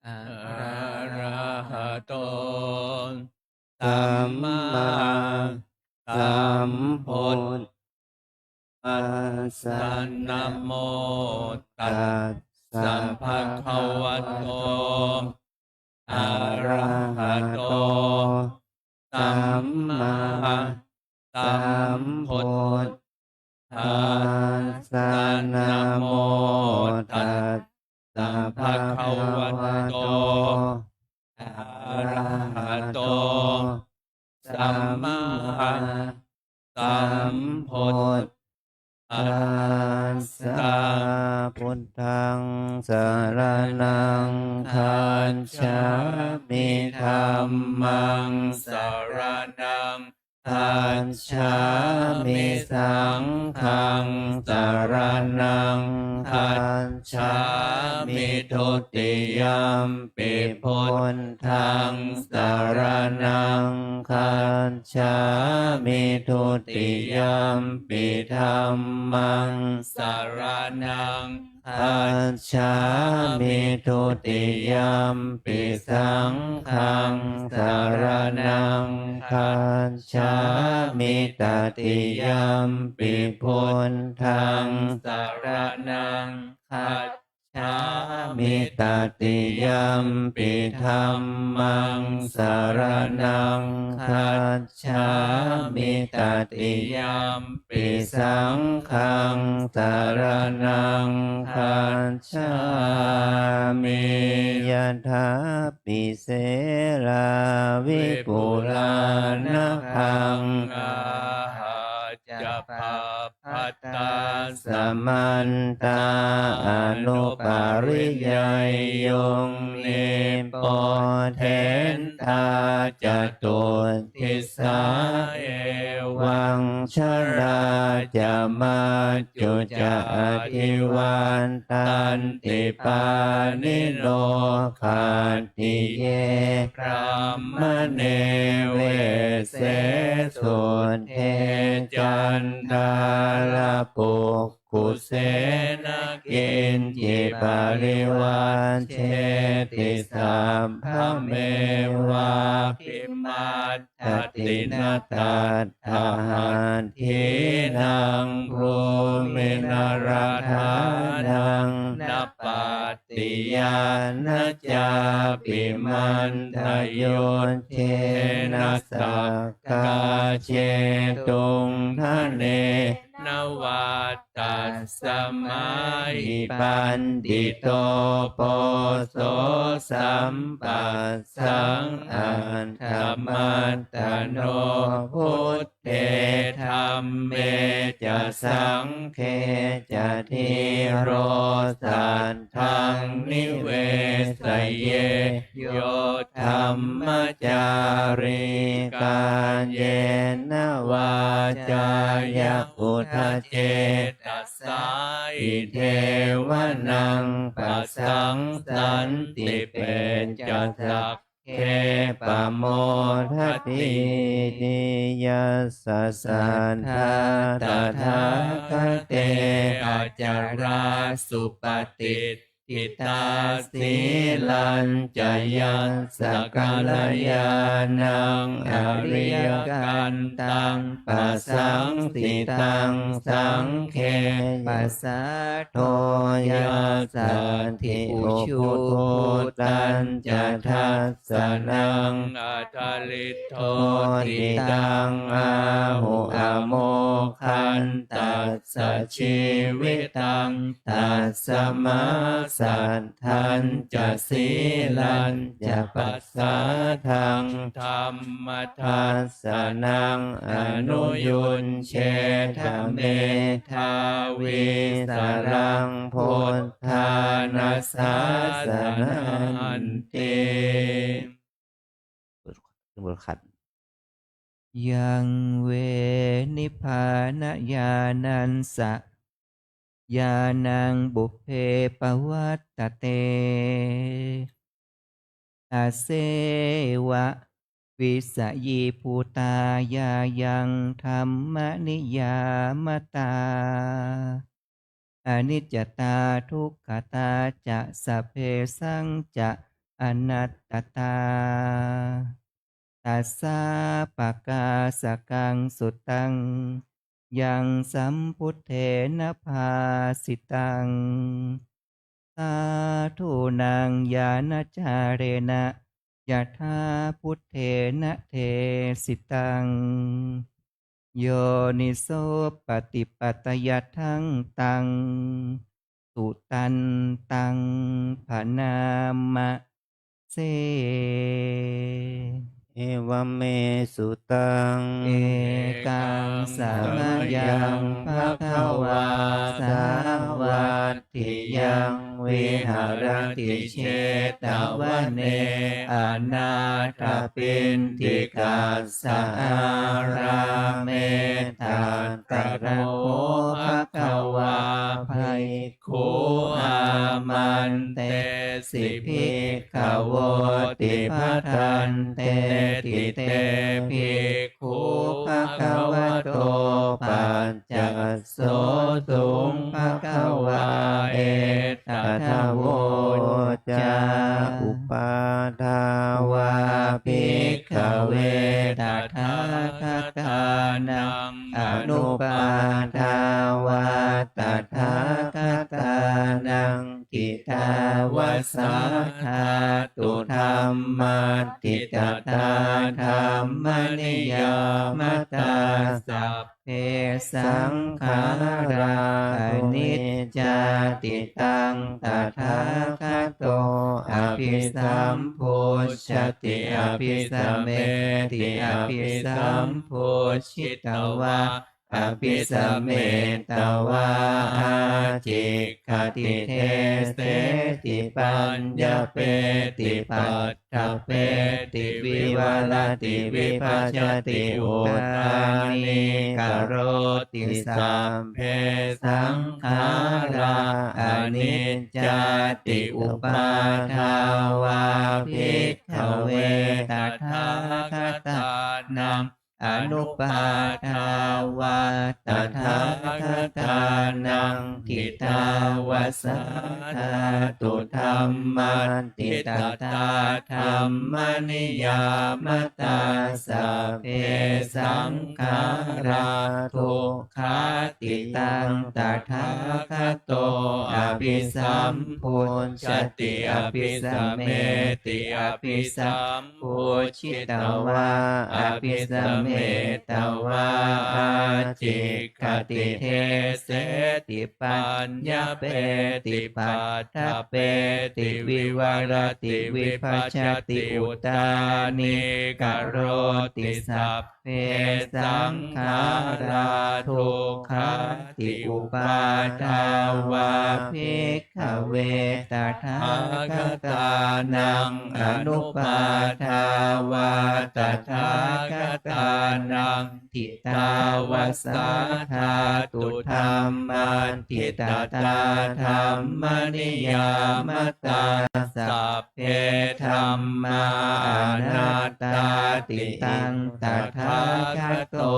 arahato sammāsambuddhassa. tassa. Namo tassa bhagavato arahato sammāsambuddhassa. Namo tassa bhagavato arahato sammāsambuddhassa. Buddhaṃ saraṇaṃ gacchāmi. Dhammaṃ saraṇaṃ gacchāmi. Saṅghaṃ saraṇaṃ gacchāmi. Dutiyampi buddhaṃ saraṇaṃ gacchāmi. Dutiyampi dhammaṃ saraṇaṃ gacchāmi. Dutiyampi saṅghaṃ saraṇaṃ gacchāmi. Tatiyampi buddhaṃ saraṇaṃ gacchāmi. Tatiyampi dhammaṃ saraṇaṃ gacchāmi. Tatiyampi saṅghaṃ saraṇaṃ gacchāmi. Yathāpi serā vipulā naghaṃ, gāhā ca pabbatāsamantā, anupariyayuṃ nippothentā catuddisā. Evaṃ jalā ca majjhu ca adhivattanti pāṇino khattiye brāhmaṇe vesse sudde caṇḍālapukkuse. Na kiñci parivajjeti sabbamevābhimaddati. Na tattha hatthīnaṃ bhūmi na rathānaṃ, na pattiyā na cāpi manthayuddhena sakkā jetuṃ dhanena vā. Tasmā hi paṇḍito poso sampassaṃ attamattano, buddhe dhamme ca saṅghe ca dhīro saddhaṃ nivesaye. Yo dhammacārī kāyena vācāya uda cetasā, idheva naṃ pasaṃsanti, pecca sagge pamodatīti. Yassa saddhā tathāgate acarā supati ṭṭhitā, sīlañca yassa kalyāṇaṃ ariyakantaṃ pasaṃsitaṃ, saṅghe pasādo yassatthi ujubhūtañca dassanaṃ, adaliddoti taṃ āhu amokhattha jīvitaṃ. Tasmā saddhañca sīlañca pasādaṃ dhammadassa naṃ anuyuñjetha medhāvī saraṃ buddhāna sāsananti. Yaṃ ve nibbānañāṇassa ñāṇaṃ pubbe pavattate, taseva visayībhūtā ñāṇaṃ dhammaniyāmatā, aniccatā dukkhatā ca sabbesañca anattatā. Tassāpakāsakaṃ suttaṃ yaṃ sambuddhena bhāsitaṃ sādhūnaṃ ñāṇācarena yathābhuddhena desitaṃ yonisopaṭipatiyadaṃ taṃ sudantaṃ bhaṇāma se. Evaṃ me sutaṃ. Ekaṃ samayaṃ bhagavā sāvatthiyaṃ viharati jetavane anāthapiṇḍikassa ārāme. Tatra kho bhagavā bhikkhū āmantesi bhikkhavoti. Bhadanteti te bhikkhū bhagavato paccassosuṃ. Bhagavā etadavoca. Uppādā vā bhikkhave tathāgatānaṃ anuppādā vā tathāgatānaṃ ṭhitāva sā dhātu dhammaṭṭhitatā dhammaniyāmatā sabbe saṅkhārā aniccāti. Taṃ tathāgato abhisambujjhati abhisameti abhisambujjhitvā abhisametvā ācikkhati deseti paññapeti paṭṭhapeti vivarati vibhajati uttānīkaroti sabbe saṅkhārā aniccāti. Uppādā vā bhikkhave tathāgatānaṃ anuppādā vā tathāgatānaṃ ṭhitāva sā dhātu dhammaṭṭhitatā dhammaniyāmatā sabbe saṅkhārā dukkhāti. Taṃ tathāgato abhisambujjhati abhisameti abhisam bujjhitvā abhisametvā ācikkhati deseti paññapeti paṭṭhapeti vivarati vibhajati uttānīkaroti sabbe saṅkhārā dukkhāti. Uppādā vā bhik khave tathāgatānaṃ anuppādā vā tathāgatānaṃ ṭhitāva sā dhātu dhammaṭṭhitatā dhammaniyāmatā sabbe dhammā anattāti. Taṃ tathāgato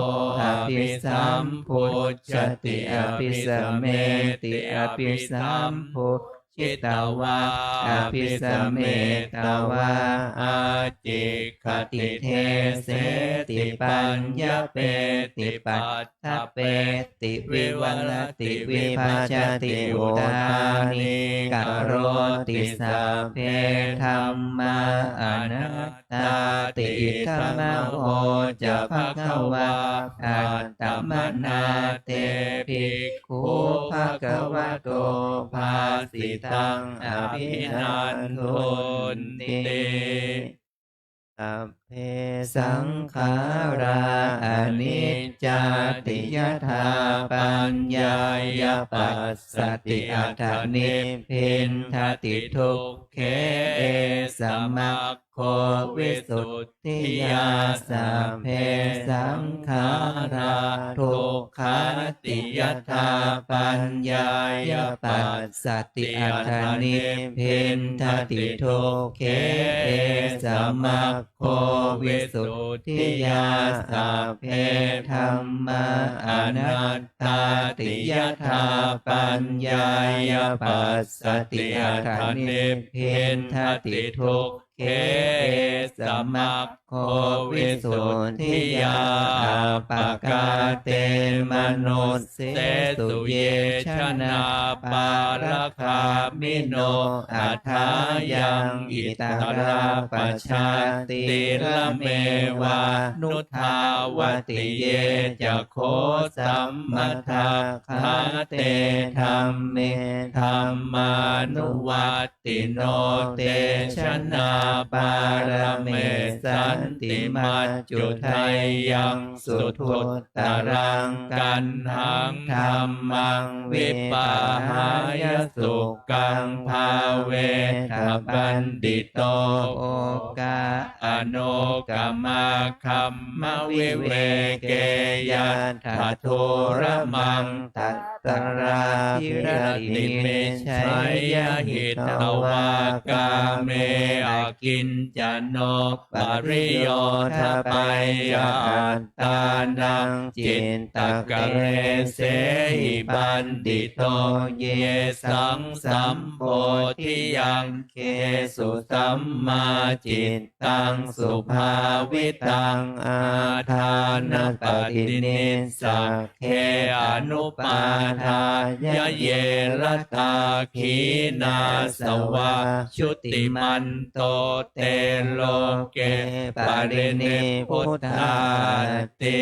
abhisambujjhati abhisameti abhisambujjhitvā abhisametvā ācikkhati deseti paññapeti paṭṭhapeti vivarati vibhajati uttānīkaroti sabbe dhammā anattāti. Idamavoca bhagavā. Attamanā te bhikkhū bhagavato bhāsitaṃ abhinandunti. Sabbe saṅkhārā aniccāti yadā paññāya passati atha nibbindati dukkhe, esa mag go visuddhiyā. Sabbe saṅkhārā dukkhāti yadā paññāya passati atha nibbindati dukkhe, esa maggo visuddhiyā. Sabbe dhammā anattāti yadā paññāya passati atha nibbindati dukkhe, khe esamaggo visuddhiyā appakāte manussesu, ye janā pāragāmino athāyaṃ itarā pajātīrameva nutthāvati. Ye ca kho sammadakkhā te dhamme dhammānuvat tino, te janā pāramessanti maccudheyyaṃ suduttaraṃ. Kaṇhaṃ dhammaṃ vipahāya sukhaṃ bhāvetha paṇḍito, okā anokamakkhammaviveke yattha dūramaṃ tat tarābhiratimiñjeyya hitvā kāme akiñcano pariyodapeyya attānaṃ cittakallesehi paṇḍito yesaṃ sambodhiyaṅgesu sammā cit taṃ subhāvitaṃ ādānapaṭinissaggī anupādāya ye ratā khīṇāsavā jutimanto te loke parinibbutāti.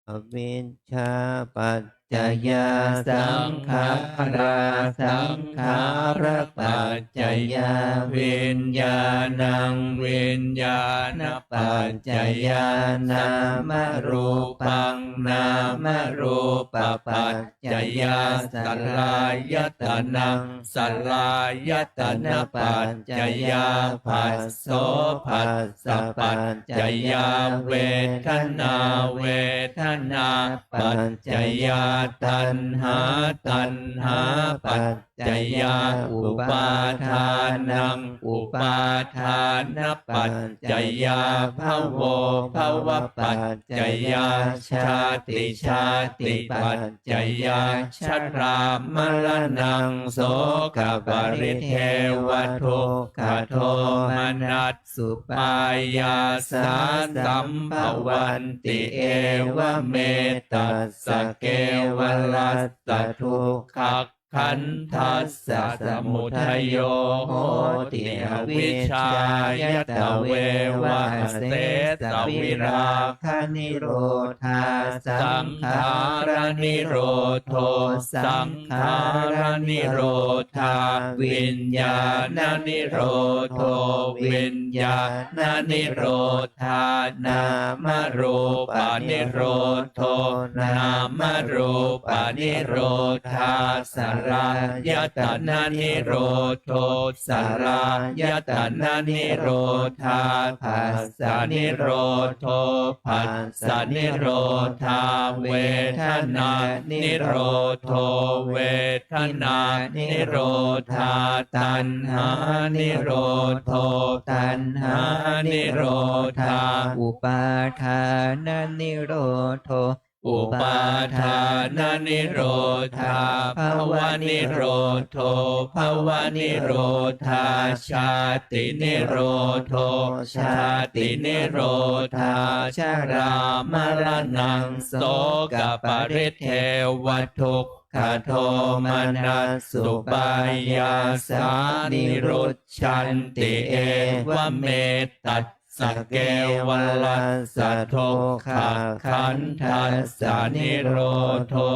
Avijjāpaccayā saṅkhārā, saṅkhārapaccayā viññāṇaṃ, viññāṇapaccayā nāmarūpaṃ, nāmarūpapaccayā saḷāyatanaṃ, saḷāyatanapaccayā phasso, phassapaccayā vedanā, vedanāpaccayā taṇhā, taṇhāpaccayā upādānaṃ, upādānapaccayā bhavo, bhavapaccayā jāti, jātipac cayā jarāmaraṇaṃ sokaparidevadukkhadomanassupāyāsā sambhavanti evametass kevalassa dukkhakkhandhassa samudayo hoti avijjāya tveva asesavirāganirodhā saṅkhāranirodho saṅkhāranirodhā viññāṇanirodho viññāṇanirodhā nāmarūpanirodho nāmarūpanirodhā saḷāyatananirodho saḷāyatananirodhā phassanirodho phassanirodhā vedanānirodho vedanānirodhā taṇhānirodho taṇhānirodhā upādānanirodho upādānanirodhā bhavanirodho bhavanirodhā jātinirodho jātinirodhā jarāmaraṇaṃ sokaparidevadukkhadomanassupāyāsā nirujjhanti evametass kevalassa dukkhakkhandhassa nirodho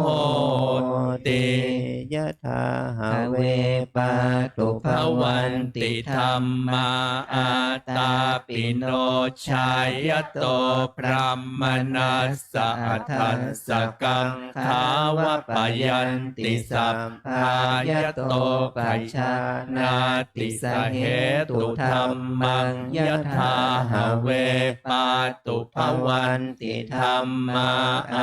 hoti. Yathā have pātubhavanti dhammā ātāpino jhāyato brāhmaṇassa adajjagaṃ dhāvapayanti sabbā yato pajānāti sahetu dhammaṃ yathā Have pātubhavanti dhammā,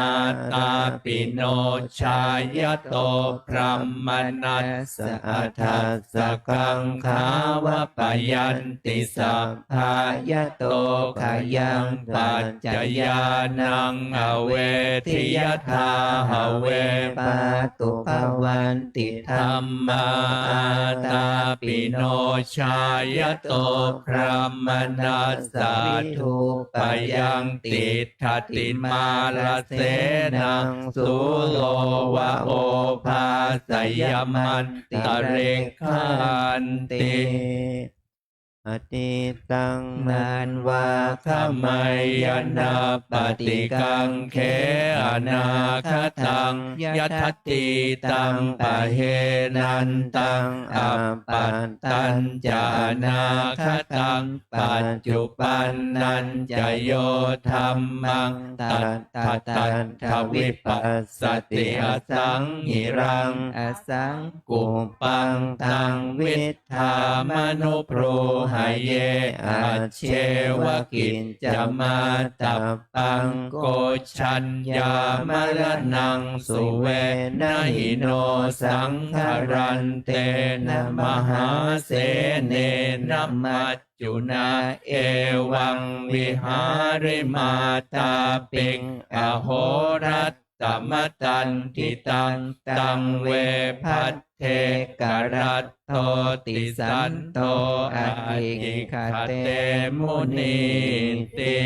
ātāpino jāyato brāhmaṇassa atha sakaṃ gāvapayanti sabbā. Yato khayaṃ paccayānaṃ avedhi, yathā have pātubhavanti dhammā, ātāpino jāyato brāhmaṇassa vidhūpayaṃ tiṭṭhati mārasenaṃ, sūro va obhāsayamantarikkhāti. Atītaṃ nānvāgameyya nappaṭikaṅkhe anāgataṃ, yadatītaṃ pahīnantaṃ appattañca anāgataṃ, paccuppannañca yo dhammaṃ tattha tattha vipassati, asaṃhiraṃ asaṅkuppaṃ taṃ viddhā manubrūhaye, ajjeva kiccamātappaṃ ko jaññā maraṇaṃ suve. Na hi no saṅgarantena mahāsenena maccunā, evaṃ vihārimātāpiṃ ahorattamatanditaṃ, taṃ ve bhaddekarattoti santo atikkhatemunīti.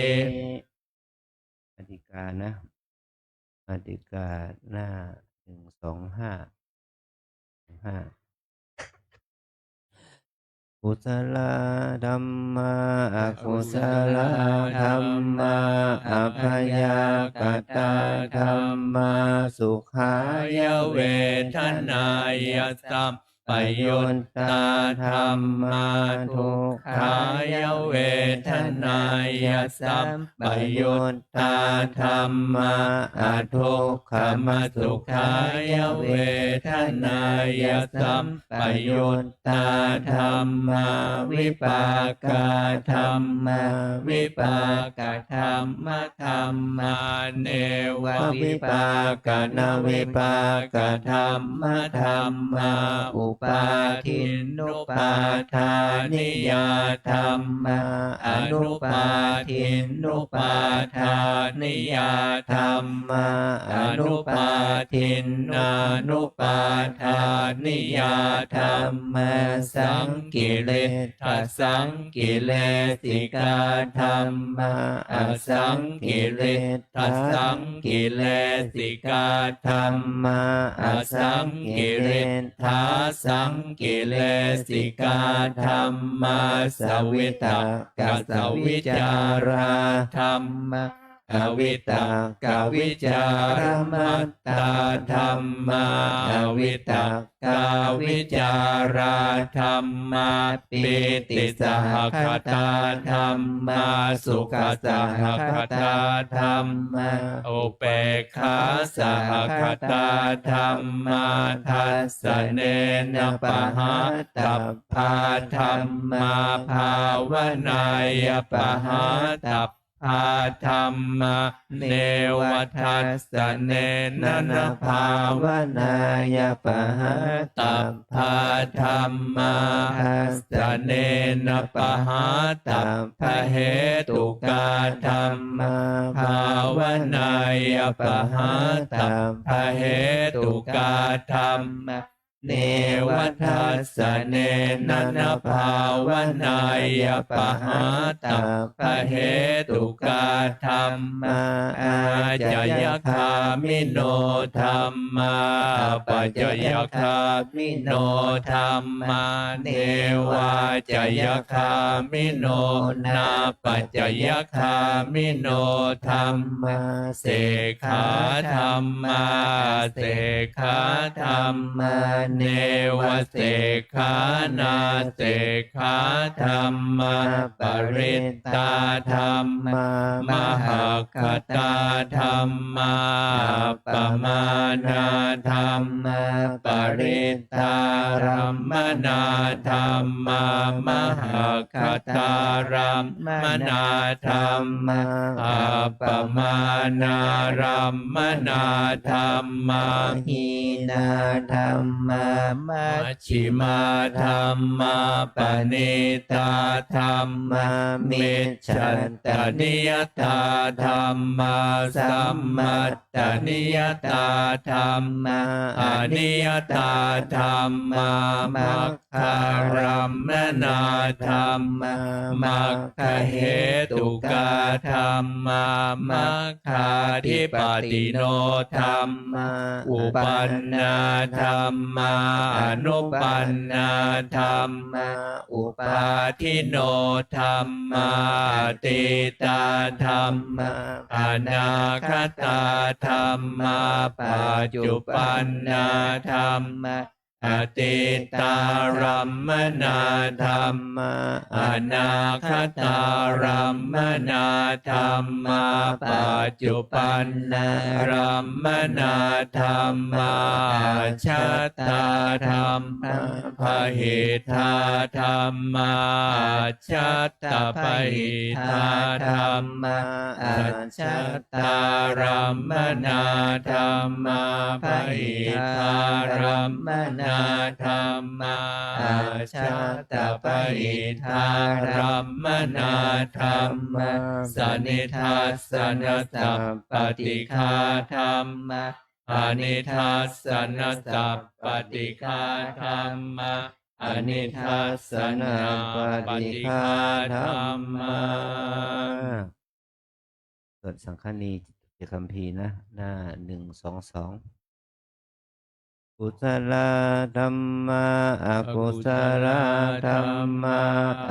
นาฬิกานะ นาฬิกาหน้า หนึ่งสองห้า ห้า Kusalā dhammā akusalā dhammā abyākatā dhammā, sukhāya vedanāya sampayuttā dhammā dukkhāya vedanāya sampayuttā dhammā adukkhama sukhāya vedanāya sampayuttā dhammā vipākā dhammā vipākadhammā dhammā nevavipākanavipākadhammadhammā upādinnupādāniyā dhammā anupādinnupādāniyā dhammā anupādinnānupādāniyā dhammā saṅkiliṭṭhasaṅkilesikā dhammā asaṅkiliṭṭhasaṅkilesikā dhammā asaṅkiliṭṭhāsaṅkilesikā dhammā savitakkasavicārā dhammā avitakkavicāramattā dhammā avitakkāvicārā dhammā pītisahagatā dhammā sukhasahagatā dhammā upekkhāsahagatā dhammā dassanena pahātabbā dhammā bhāvanāya pahātabbā dhammā neva dassanena na bhāvanāya pahātabbā dhammā dassanena pahātabbahetukā dhammā bhāvanāya pahātabbahetukā dhammā neva dassanena na bhāvanāya pahātabbahetukā dhammā ācayagāmino dhammā apacayagāmino dhammā nevācayagāmino nāpacayagāmino dhammā sekkhā dhammā asekkhā dhammā nevasekkhā nāsekkhā dhammā parittā dhammā mahaggatā dhammā appamāṇā dhammā parittāram Ārammaṇā dhammā, mahaggathārammaṇā dhammā, appamāṇārammaṇā dhammā, hīnā dhammā, majjhimā dhammā, paṇītā dhammā, micchattaniyatā dhammā, sammat taniyatā dhammā, aniyatā dhammā, maggārammaṇā dhammā, maggahetukā dhammā, maggādhipatino dhammā, uppannā dhammā, anuppannā dhammā, uppādino dhammā, atītā dhammā, anāgatā dhammā, paccuppannā dhammā, atītārammaṇā dhammā, anāgatārammaṇā dhammā, paccuppannārammaṇā dhammā, ajjhattā dhammā, bahiddhā dhammā, ajjhattabahiddhā dhammā, ajjhattārammaṇā dhammā, bahiddhārammaṇā dhammā, ajjhattabahiddhārammaṇā dhammā, sanidassanasappaṭighā dhammā, anidassanasappaṭighā dhammā, anidassanāppaṭighā dhammā. สวดสังฆานีจิตตคัมภีร์นะ หน้าหนึ่งสองสอง Kusalā dhammā akusalā dhammā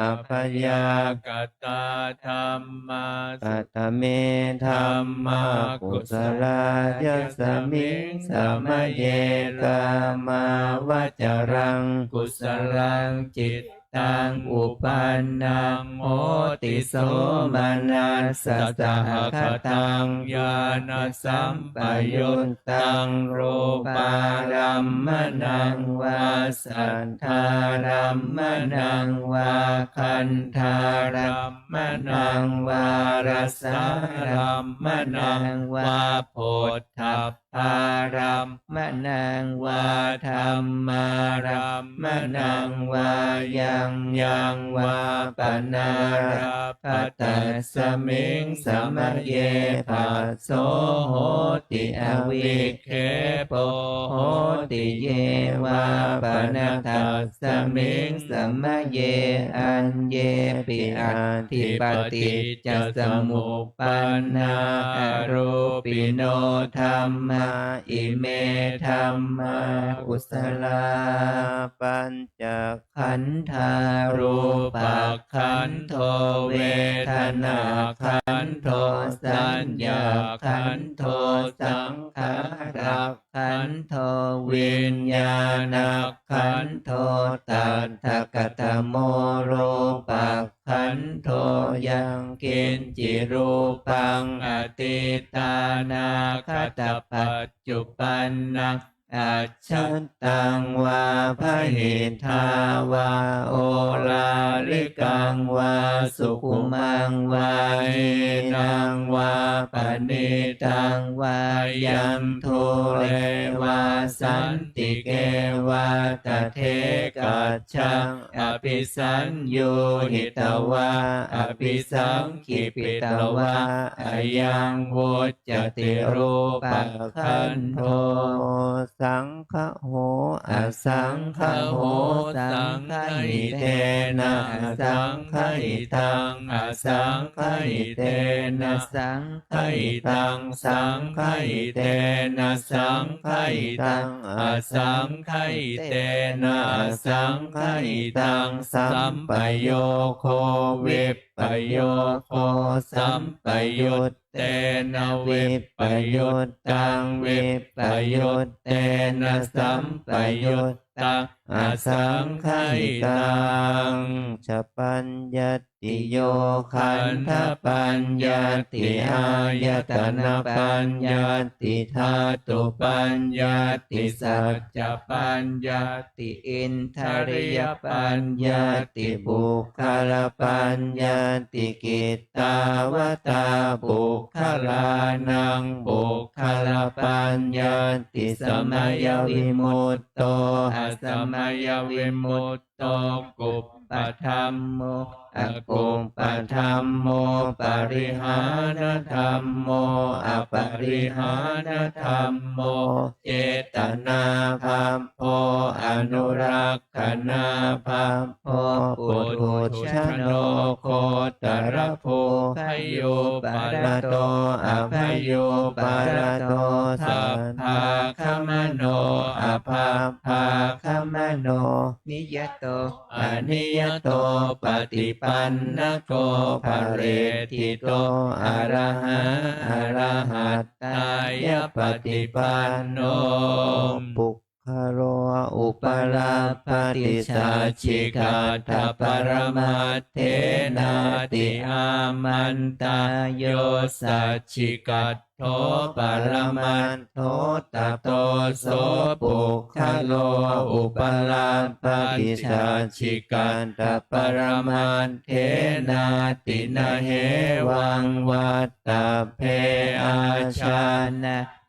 abyākatā dhammā. Katame dhammā kusalā? Yasmiṃ samaye kāmāvacaraṃ kusalaṃ cittaṃ uppannaṃ hoti somanassasahagataṃ ñāṇasampayuttaṃ rūpārammaṇaṃ vā saddārammaṇaṃ vā gandhārammaṇaṃ vā rasārammaṇaṃ vā phoṭṭhabbārammaṇaṃ vā dhammārammaṇaṃ vā yaṃ yaṃ vā panārabbha, tasmiṃ samaye phasso hoti, avikkhepo hoti. Ye vā pana tasmiṃ samaye aññepi atthi paṭiccasamuppannā arūpino dhammā, ime dhammā kusalā. Pañca khandhā: rūpakkhandho, vedanākkhandho, saññākkhandho, saṅkhārakkhandho, viññāṇakkhandho. Tattha katamo rūpakkhandho? Yaṃ kiñci rūpaṃ atītānāgatapaccuppannaṃ ajjhattaṃ vā bahiddhā vā oḷārikaṃ vā sukhumaṃ vā hīnaṃ vā paṇītaṃ vā yaṃ dūre vā santike vā tadekajjhaṃ abhisaññūhitvā abhisaṅkhipitvā ayaṃ vuc cati rūpakkhandho. Saṅgaho asaṅgaho, saṅgahitena asaṅgahitaṃ, asaṅgahitena saṅgahitaṃ, saṅgahitena saṅgahitaṃ, asaṅgahitena asaṅgahitaṃ, sampayogo vip payogo, sampayuttena vippayuttaṃ, vippayuttena sampayuttaṃ, aññamaññapaññatā asaṅgahitaṃ. Cha paññattiyo khandhapaññatti āyatanapaññatti dhātupaññatti saccapaññatti indriyapaññatti puggalapaññatti. Kittāvatā puggalānaṃ puggalapaññatti samayavimutto asamayavimutto kuppadhammo akuppadhammo parihānadhammo aparihānadhammo cetanābhabbo anurakkhanābhabbo puthujjano gotrabhū bhayūparato abhayūparato sabbāgamano abhabbāgamano niyato aniyato paṭipannako phaleṭṭhito arahā arahattāya paṭipanno. Puggalo upalabbhati saccikaṭṭhaparamatthenāti? Āmantā. Yo saccikaṭṭho paramattho tato so puggalo upalabbhati saccikaṭṭhaparamat thenāti? Na hevaṃ vattabbe. Ājānāhi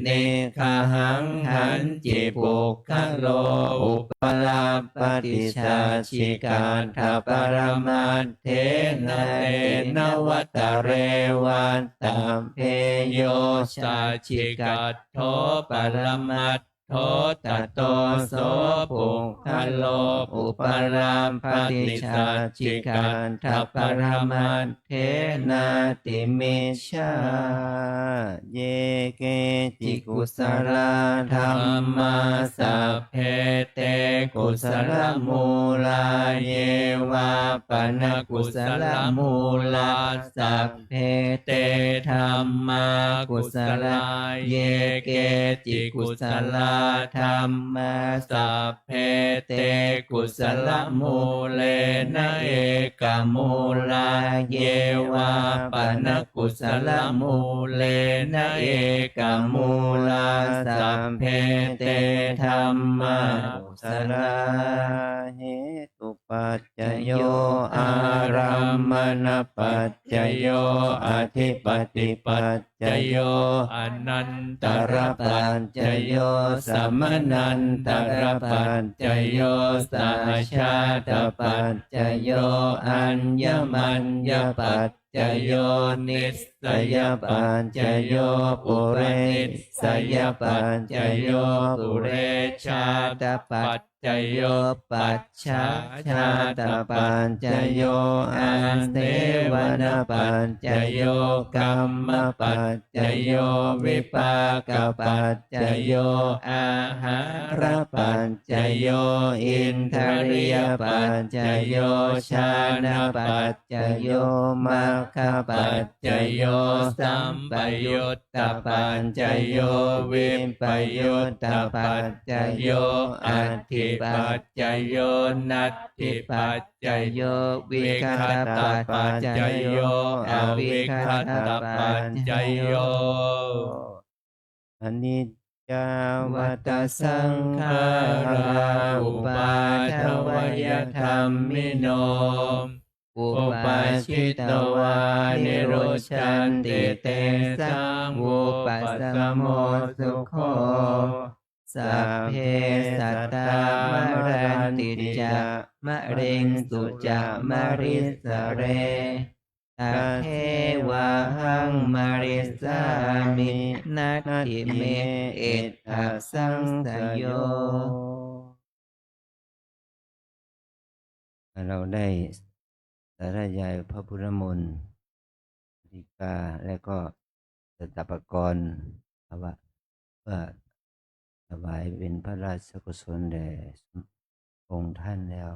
niggahaṃ. Hañci puggalo upalabbhati saccikaṭṭhaparamatthenāti? Neva tare vattabbe. Yo saccikaṭṭho paramat tho tato so puggalo upalabbhati saccikaṭṭhaparamatthenāti? Micchā. Ye keci kusalā dhammā sabbe te kusalamūlā. Ye vā pana kusalamūlā sabbe te dhammā kusalā. Ye keci kusalā dhammā sabbe te kusalamūlena ekamūlā. Ye vā pana kusalamūlena ekamūlā sabbe te dhammā kusalā. Hetu paccayo ārammaṇapaccayo adhipatipaccayo anantarapaccayo samanantarapaccayo sahajātapaccayo aññamaññapaccayo nissayapaccayo purenissayapaccayo purejātapaccayo pacchājātapaccayo āsevanapaccayo kammapaccayo vipākapaccayo āhārapaccayo indriyapaccayo jhānapaccayo maggapaccayo sampayuttapaccayo vippayuttapaccayo atthipaccayo natthipaccayo vigatapaccayo avigatapaccayo. Aniccā vata saṅkhārā uppādavayadhammino, uppajjitvā nirujjhanti tesaṃ vūpasamo sukho. Sabbe sattā maranti ca, mariṃsu ca marissare, tathevāhaṃ marissāmi, natthi me ettha saṃsayo. เราได้สาธยายพระพุทธมนต์ ฎีกา และก็สัตตปกรณ์ ภาวะ เพื่อถวายเป็นพระราชกุศลแด่องค์ท่านแล้ว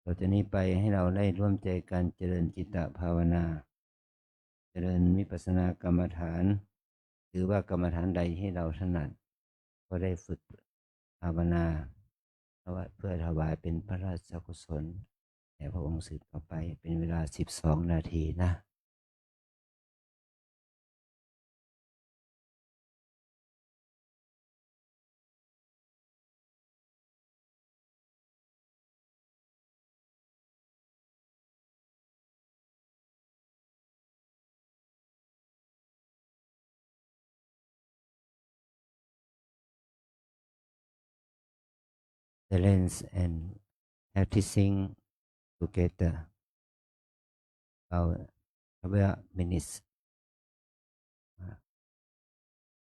ต่อจากนี้ไปให้เราได้ร่วมใจกันเจริญจิตตภาวนา เจริญวิปัสสนากรรมฐาน หรือว่ากรรมฐานใดที่เราถนัด ก็ได้ฝึก ภาวนา เพื่อถวายเป็นพระราชกุศลแด่พระองค์สืบต่อไป เป็นเวลาสิบสองนาทีนะ Silence and practicing together. About twelve minutes.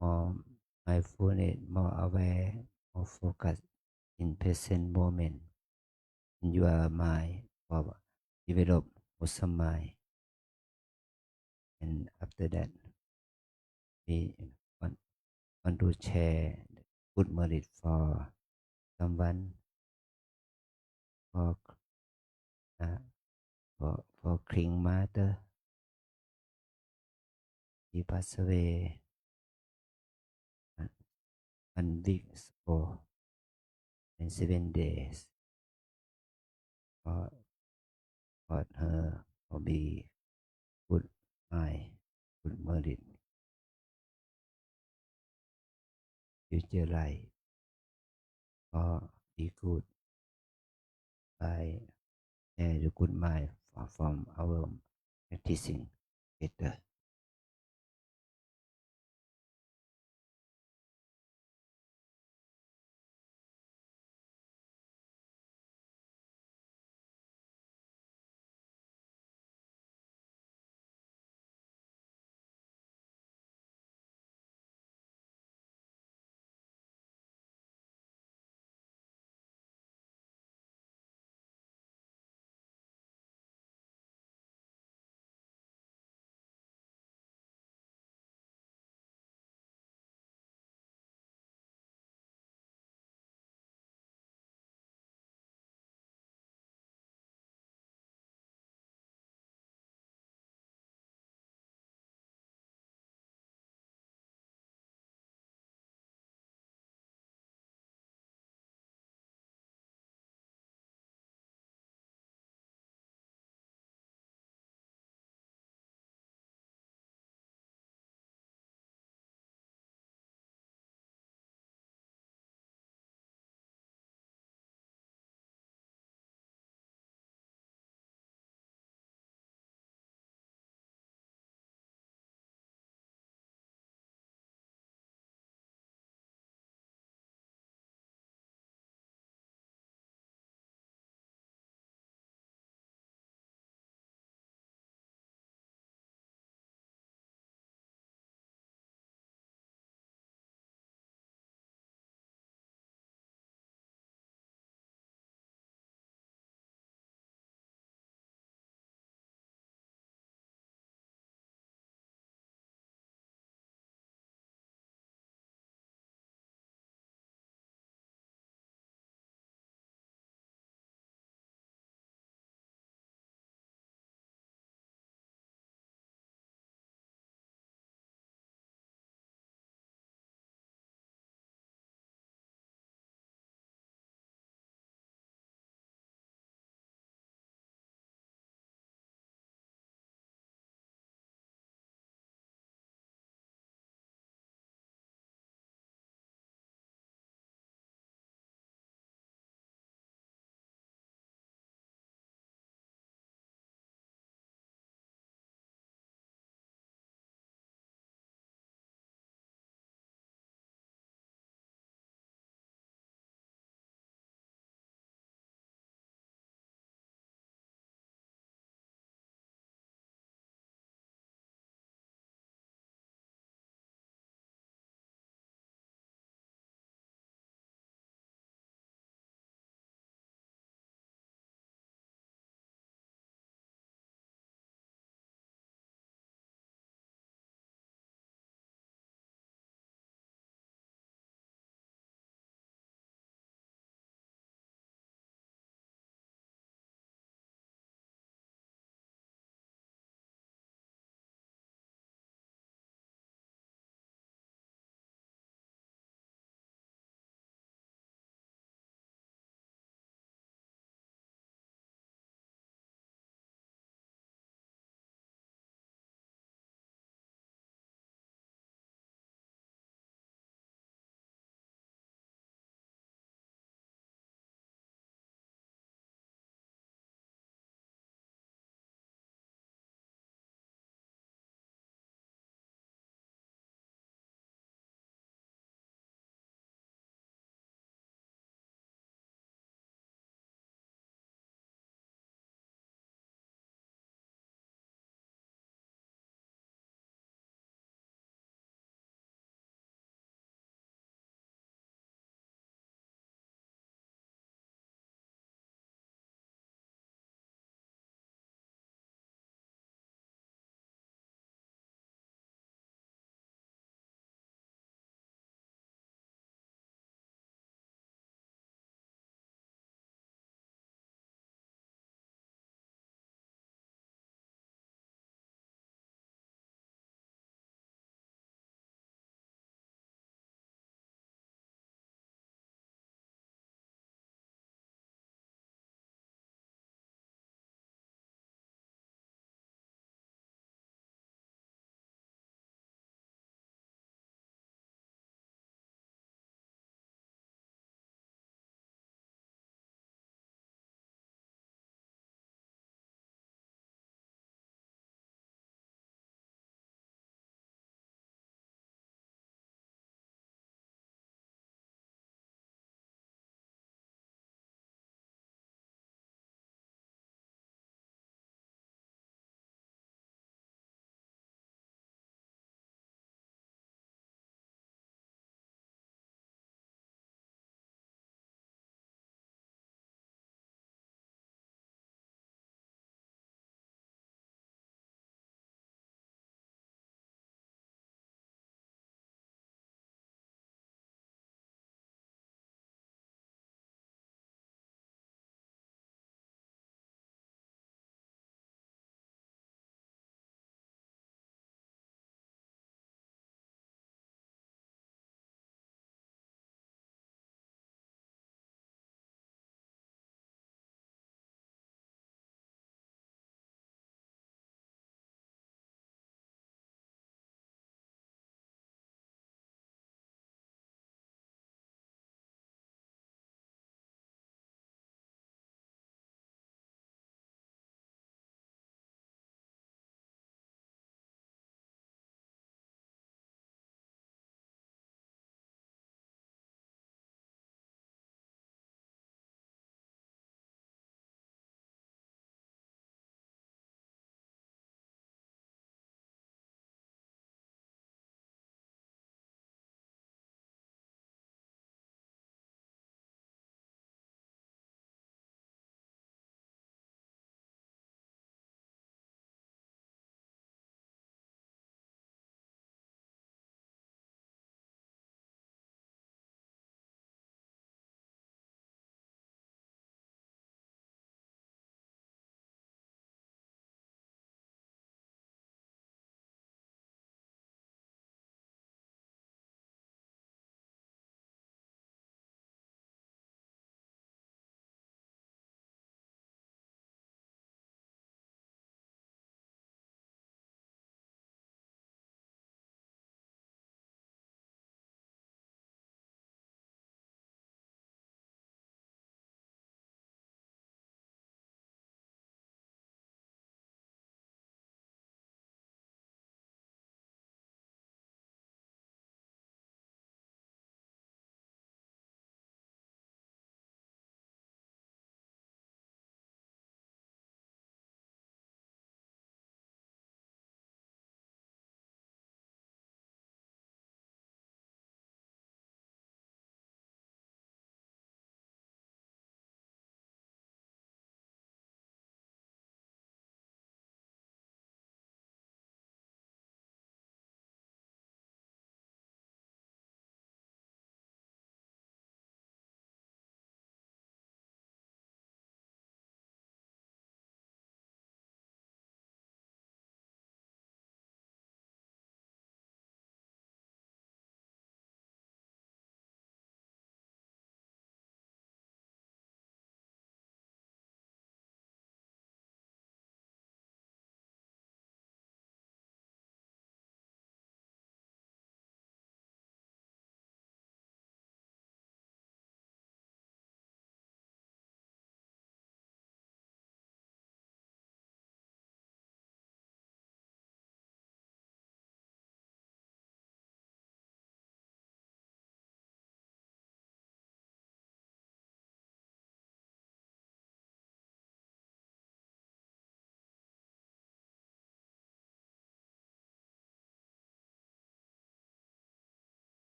More mindfulness, more aware, more focus in present moment in your mind for develop wholesome mind. And after that, we want, want to share good merit for someone, for, uh, for, for Kling Mother. He passed away, uh, one week ago and seven days. For, for her, for me, good mind, good merit, future life, for be good by share the good mind from our practicing better.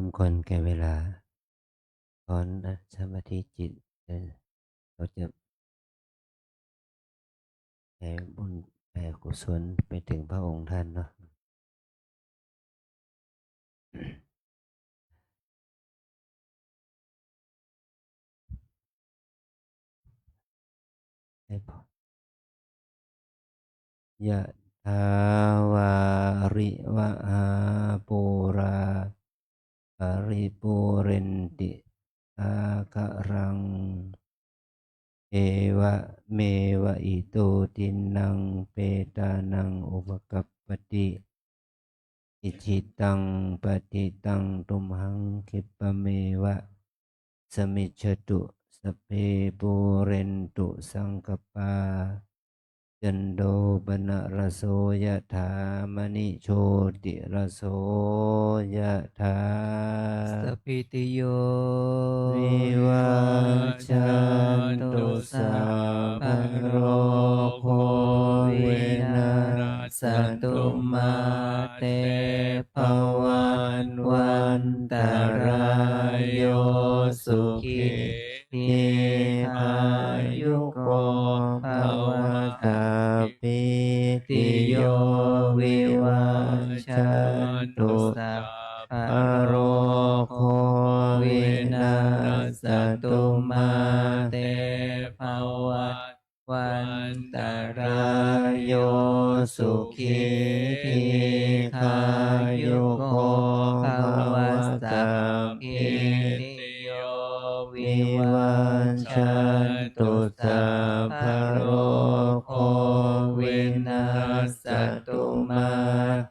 สมควรแก่เวลา ถอนสมาธิจิต เอ่อ เราจะแผ่บุญแผ่กุศลไปถึงพระองค์ท่านเนาะ ให้พร Yathā vārivahā pūrā paripūrenti sāgaraṃ, evameva ito dinnaṃ petānaṃ upakappati. Icchitaṃ patthitaṃ tumhaṃ khippameva samijjhatu. Sabbe pūrentu saṅkappā, cando paṇṇaraso yathā, maṇi jotiraso yathā. Sabbītiyo vivajjantu, sabbarogo vinassatu, mā te bhavatvantarāyo, sukhī dīghāyuko bhava. Sabbītiyo vivajjantu, sabbarogo vinassatu, mā te bhavatvantarāyo, sukhī dīghāyuko bhava. Sabbītiyo vivajjantu, sabbarogo vinassatu, mā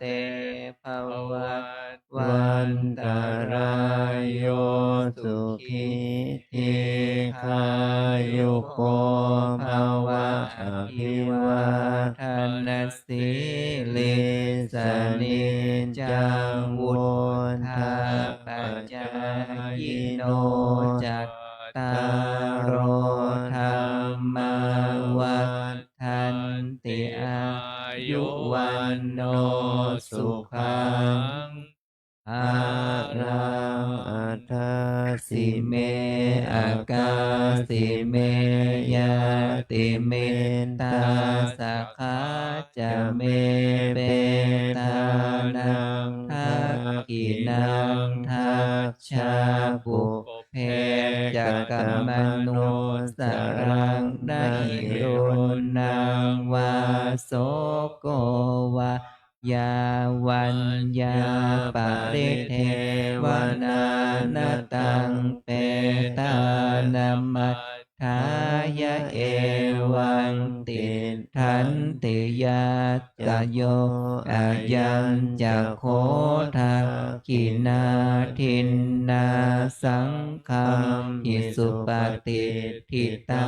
te bhavatvantarāyo, sukhī dīghāyuko bhava. Abhivādanasīlissa niccaṃ vuḍḍhāpacāyino, cattāro dhammā vaḍḍhanti: āyu vaṇṇo sukhaṃ balaṃ. Adāsi me akāsi me ñātimittā, sakhā ca me petānaṃ dakkhiṇaṃ dajjā, pubbe ca kamanussaraṃ, na hi ruṇṇaṃ vā soko vā yā vaññā paridevanā, na taṃ petānamatthāya evaṃ tiṭṭhanti. Yassa yo ayañca kho dakkhiṇā dinnā, saṅghamhi supatiṭṭhitā,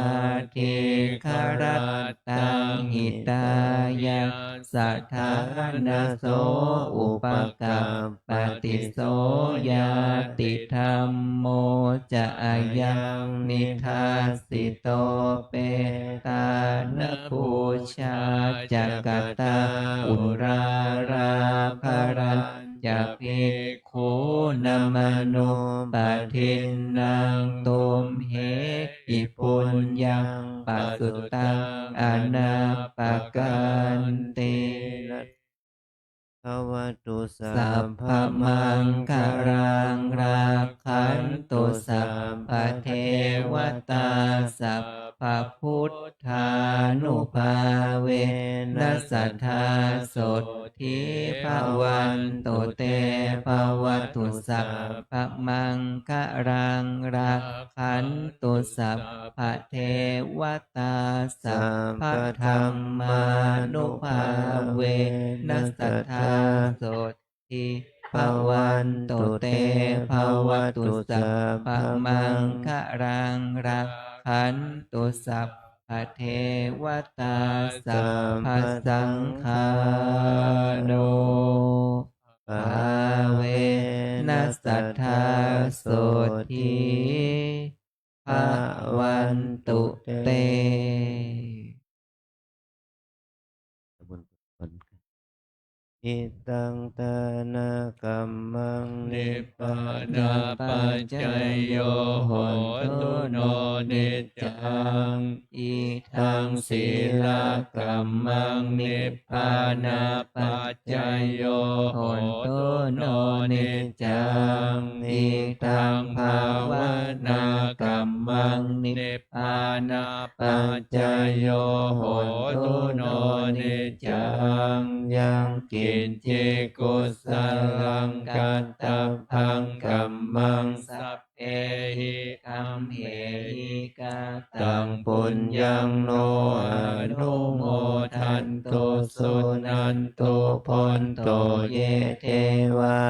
dīgharattaṃ hitāyassa ṭhānaso upakappati, so ñātidhammo ca ayaṃ nidassito. Petāna pūjā ca katā uḷārā, balañca bhikkhūnamanupadinnaṃ, tumhehi puññaṃ pasutaṃ anappakanti. Bhavatu sabbamaṅgalaṃ, rakkhantu sabbadevatā, sabbabuddhānubhāvena, sadā sotthī bhavantu te. Bhavatu sabbamaṅgalaṃ, rakkhantu sabbadevatā, sabbadhammānubhāvena, sadā sotthī bhavantu te. Bhavatu sabbamaṅgalaṃ, rakkhantu sabbadevatā, sabbasaṅghānubhāvena, sadā sotthī bhavantu te. บุญกุศล Idaṃ dānakammaṃ nibbānapaccayo hotu no niccaṃ. Idaṃ sīlakammaṃ nibbānapaccayo hotu no niccaṃ. Idaṃ bhāvanākammaṃ nibbānapaccayo hotu no niccaṃ. Yaṃ kiñci kusalaṃ kattabbaṃ kammaṃ sabbehi kammehi kataṃ puññaṃ no anumodantu suṇantu bhonto ye devā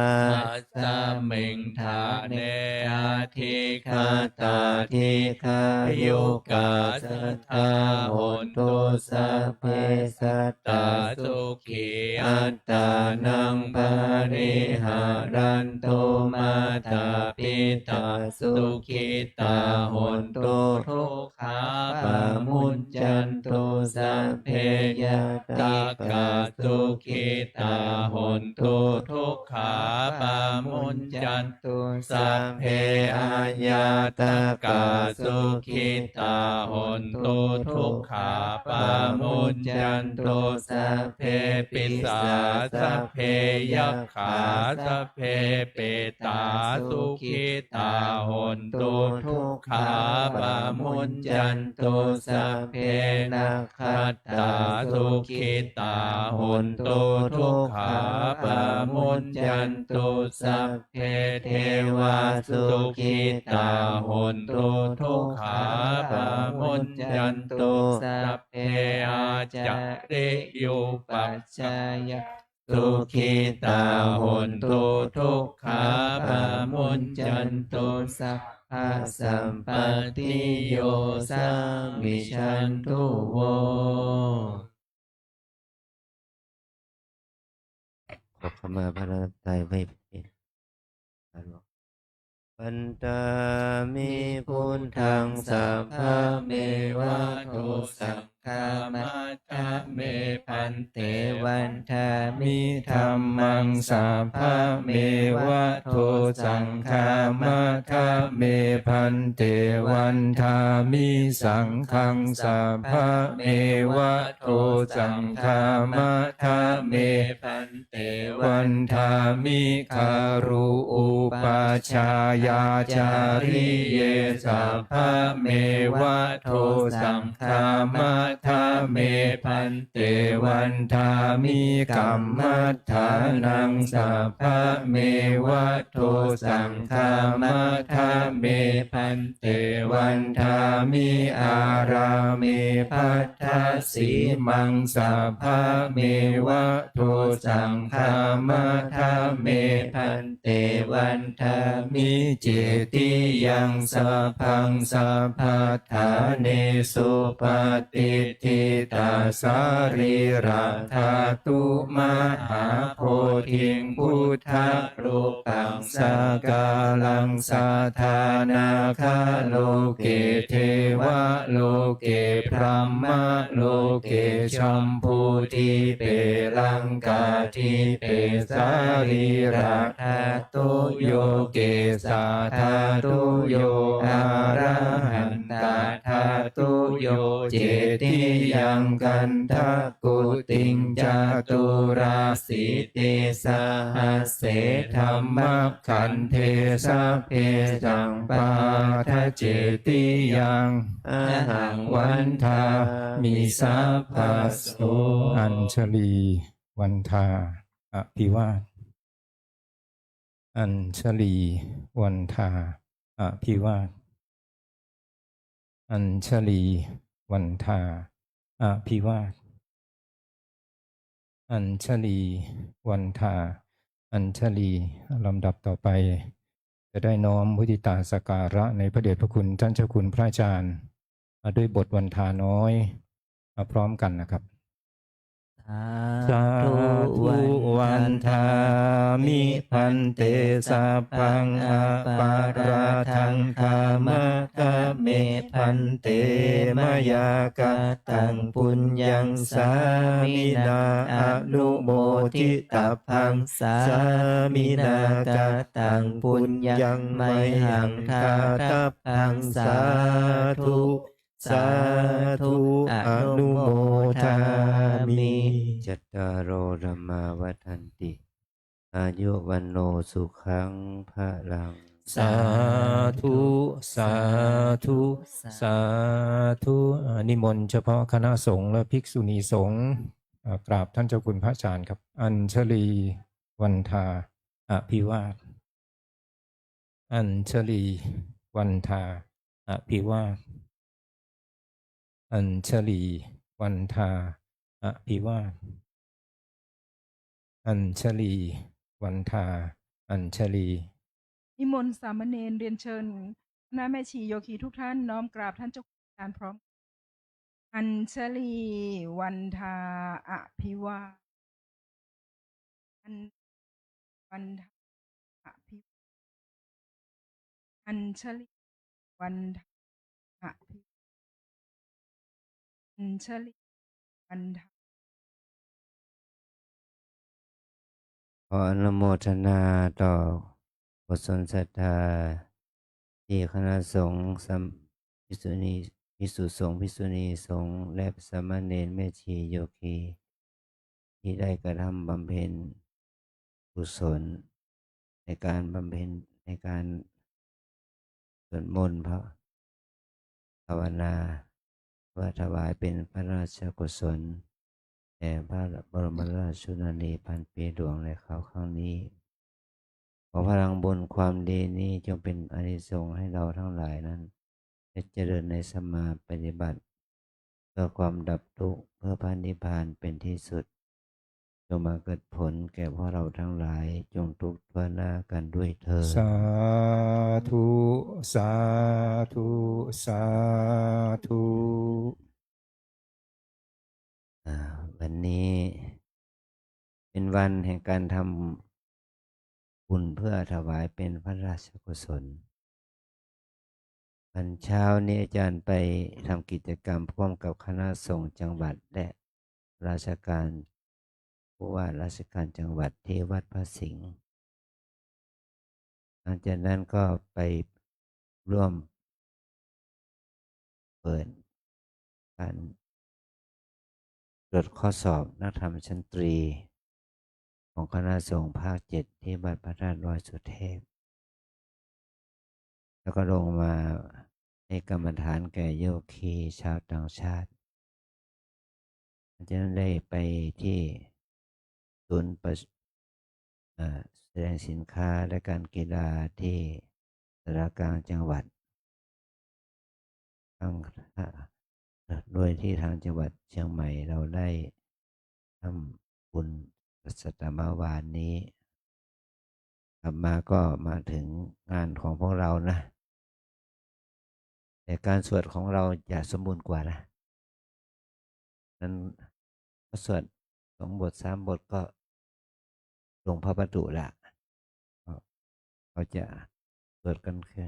asmiṃ ṭhāne adhigatā dīghāyukā sadā hontu. Sabbe sattā sukhī attānaṃ pariharantu. Mātā pitā sukhitā hontu dukkhā pamuñcantu. Sabbe ñātakā sukhitā hontu dukkhā pamuñcantu. Sabbe aññātakā sukhitā hontu dukkhā pamuñcantu. Sabbe pisā sabbe yakkhā sabbe petā sukhitā hontu dukkhā pamuñcantu. Sabbe nakkhattā sukhitā hontu dukkhā pamuñcantu. Sabbe devā sukhitā hontu dukkhā pamuñcantu. Sabbe ācariyupajjhāyā sukhitā hontu dukkhā pamuñcantu. Sabbasampattī yosāmicchantu vo. ขอขมาพระรัตนตรัยไม่ผิด Vandāmi buddhaṃ sabbameva to saṅghā. Matha me bhante vandāmi dhammaṃ sabbameva to saṅghā. Matha me bhante vandāmi saṅghaṃ sabbameva to saṅghā. Matha me bhante vandāmi garu upajjhāyācariye sabbameva to saṅghā. Matha me bhante vandāmi kammaṭṭhānaṃ sabbameva to saṅghā. Matha me bhante vandāmi ārāme bhaddasīmaṃ sabbameva to saṅghā. Matha me bhante vandāmi cetiyaṃ sabbaṃ sabbaṭṭhānesu patiṭṭhitā sarīradhātu mahābodhiṃ buddharūpaṃ sakalaṃ sadā nāgaloke devaloke brahmaloke jambudīpe laṅkādīpe sarīradhātuyo kesādhātuyo arahantādhātuyo cetiyaṃ gandhakutiṃ caturāsītisahas se dhammakkhandhe sabbesaṃ pāda cetiyaṃ ahaṃ vandāmi sabbaso. Añjalī vandā abhivād. Añjalī vandā abhivād. Añjalī vandā abhivād. Añjalī vandā añjalī. ลำดับต่อไป จะได้น้อมมุทิตาสักการะในพระเดชพระคุณท่านเจ้าคุณพระอาจารย์ มาด้วยบทวันทาน้อย มาพร้อมกันนะครับ Sādhu vandāmi bhante, sabbaṃ aparādhaṃ khamatha me bhante, mayā kataṃ puññaṃ sāminā anumoditabbaṃ, sāminā kataṃ puññaṃ mayhaṃ dātabbaṃ. Sādhu sādhu anumodāmi. Cattāro dhammā vaḍḍhanti, āyu vaṇṇo sukhaṃ balaṃ. Sādhu sādhu sādhu. อ่า นิมนต์เฉพาะคณะสงฆ์และภิกษุณีสงฆ์ อ่า กราบท่านเจ้าคุณพระอาจารย์ครับ Añjali vandhā abhivād. Añjali vandhā abhivād. Añjali vandhā abhivād. Añjali vandhā. Añjali. นิมนต์สามเณรเรียนเชิญ คณะแม่ชีโยคีทุกท่านน้อมกราบท่านเจ้าคุณอาจารย์พร้อม Añjali vandhā abhivād. Añ- vandhā abhi- Añjali vandhā abhi- Añjali vandhā. ขออนุโมทนาต่อกุศลศรัทธา ที่คณะสงฆ์สาม- ภิกษุณี ภิกษุสงฆ์ ภิกษุณีสงฆ์ และสามเณรแม่ชีโยคี ที่ได้กระทำบำเพ็ญกุศล ในการบำเพ็ญ ในการสวดมนต์ ภา- ภาวนา เพื่อถวายเป็นพระราชกุศลแด่พระบรมราชชนนีพันปีหลวงในคราวครั้งนี้ ขอพลังบุญความดีนี้จงเป็นอานิสงส์ให้เราทั้งหลายนั้น ได้เจริญในสัมมาปฏิบัติ เพื่อความดับทุกข์ เพื่อพระนิพพานเป็นที่สุด จงมาเกิดผลแก่พวกเราทั้งหลาย จงทุกข์ทั่วหน้ากันด้วยเทอญ Sādhu sādhu sādhu. อ่า วันนี้เป็นวันแห่งการทำบุญเพื่อถวายเป็นพระราชกุศล วันเช้านี้อาจารย์ไปทำกิจกรรมร่วมกับคณะสงฆ์จังหวัดและราชการ ผู้ว่าราชการจังหวัดที่วัดพระสิงห์ หลังจากนั้นก็ไปร่วมเปิดการตรวจข้อสอบนักธรรมชั้นตรี ของคณะสงฆ์ภาคเจ็ดที่วัดพระธาตุดอยสุเทพ แล้วก็ลงมาให้กรรมฐานแก่โยคีชาวต่างชาติ หลังจากนั้นได้ไปที่ศูนย์ประ- อ่า แสดงสินค้าและการกีฬาที่ศาลากลางจังหวัด ทาง- โดยที่ทางจังหวัดเชียงใหม่เราได้ทำบุญสัตตมวานนี้ กลับมาก็มาถึงงานของพวกเรานะ แต่การสวดของเราจะสมบูรณ์กว่านะ นั้นก็สวดสองบทสามบทก็ลงพระประตูละ ก็ เขาจะสวดกันแค่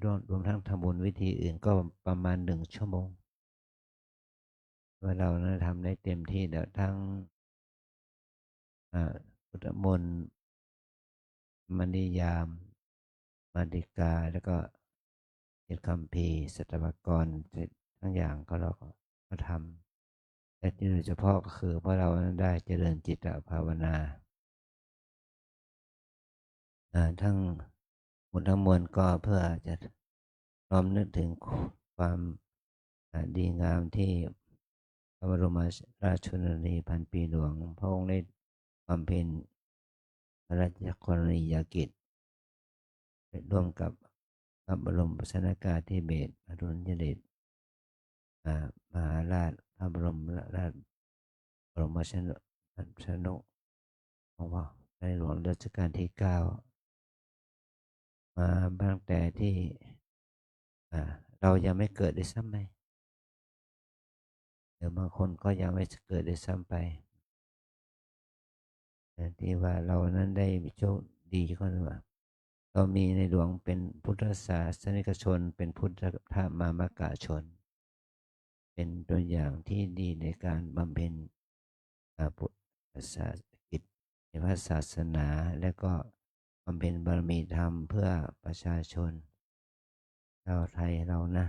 รวม- รวมทั้งทำบุญวิธีอื่นก็ประมาณหนึ่งชั่วโมง ว่าเรานะทำได้เต็มที่แล้ว ทั้ง อ่า พุทธมนต์ มณียาม มาติกา แล้วก็เทศคัมภีร์ สัตตปากร ทั้งอย่างก็เราก็ ก็ทำ และที่โดยเฉพาะก็คือพวกเรานั้นได้เจริญจิตตภาวนา อ่า ทั้งหมดทั้งมวลก็เพื่อจะน้อมนึกถึงความ อ่า ดีงามที่พระบรมราชชนนีพันปีหลวง พระองค์ได้บำเพ็ญพระราชกรณียกิจ ร่วมกับพระบรมสารีริกธาตุ พระบาทสมเด็จ อ่า มหาราช พระบรมราช บรมชน- ชนก ของพระในหลวงรัชกาลที่เก้า มาตั้งแต่ที่ อ่า เรายังไม่เกิดด้วยซ้ำไป หรือบางคนก็ยังไม่เกิดด้วยซ้ำไป นะที่ว่าเรานั้นได้โชคดีก็คือว่า เรามีในหลวงเป็นพุทธศาสนิกชน เป็นพุทธมามกชน เป็นตัวอย่างที่ดีในการบำเพ็ญ อ่า พุทธศาสนกิจในพระศาสนา และก็บำเพ็ญบารมีธรรมเพื่อประชาชนชาวไทยเรานะ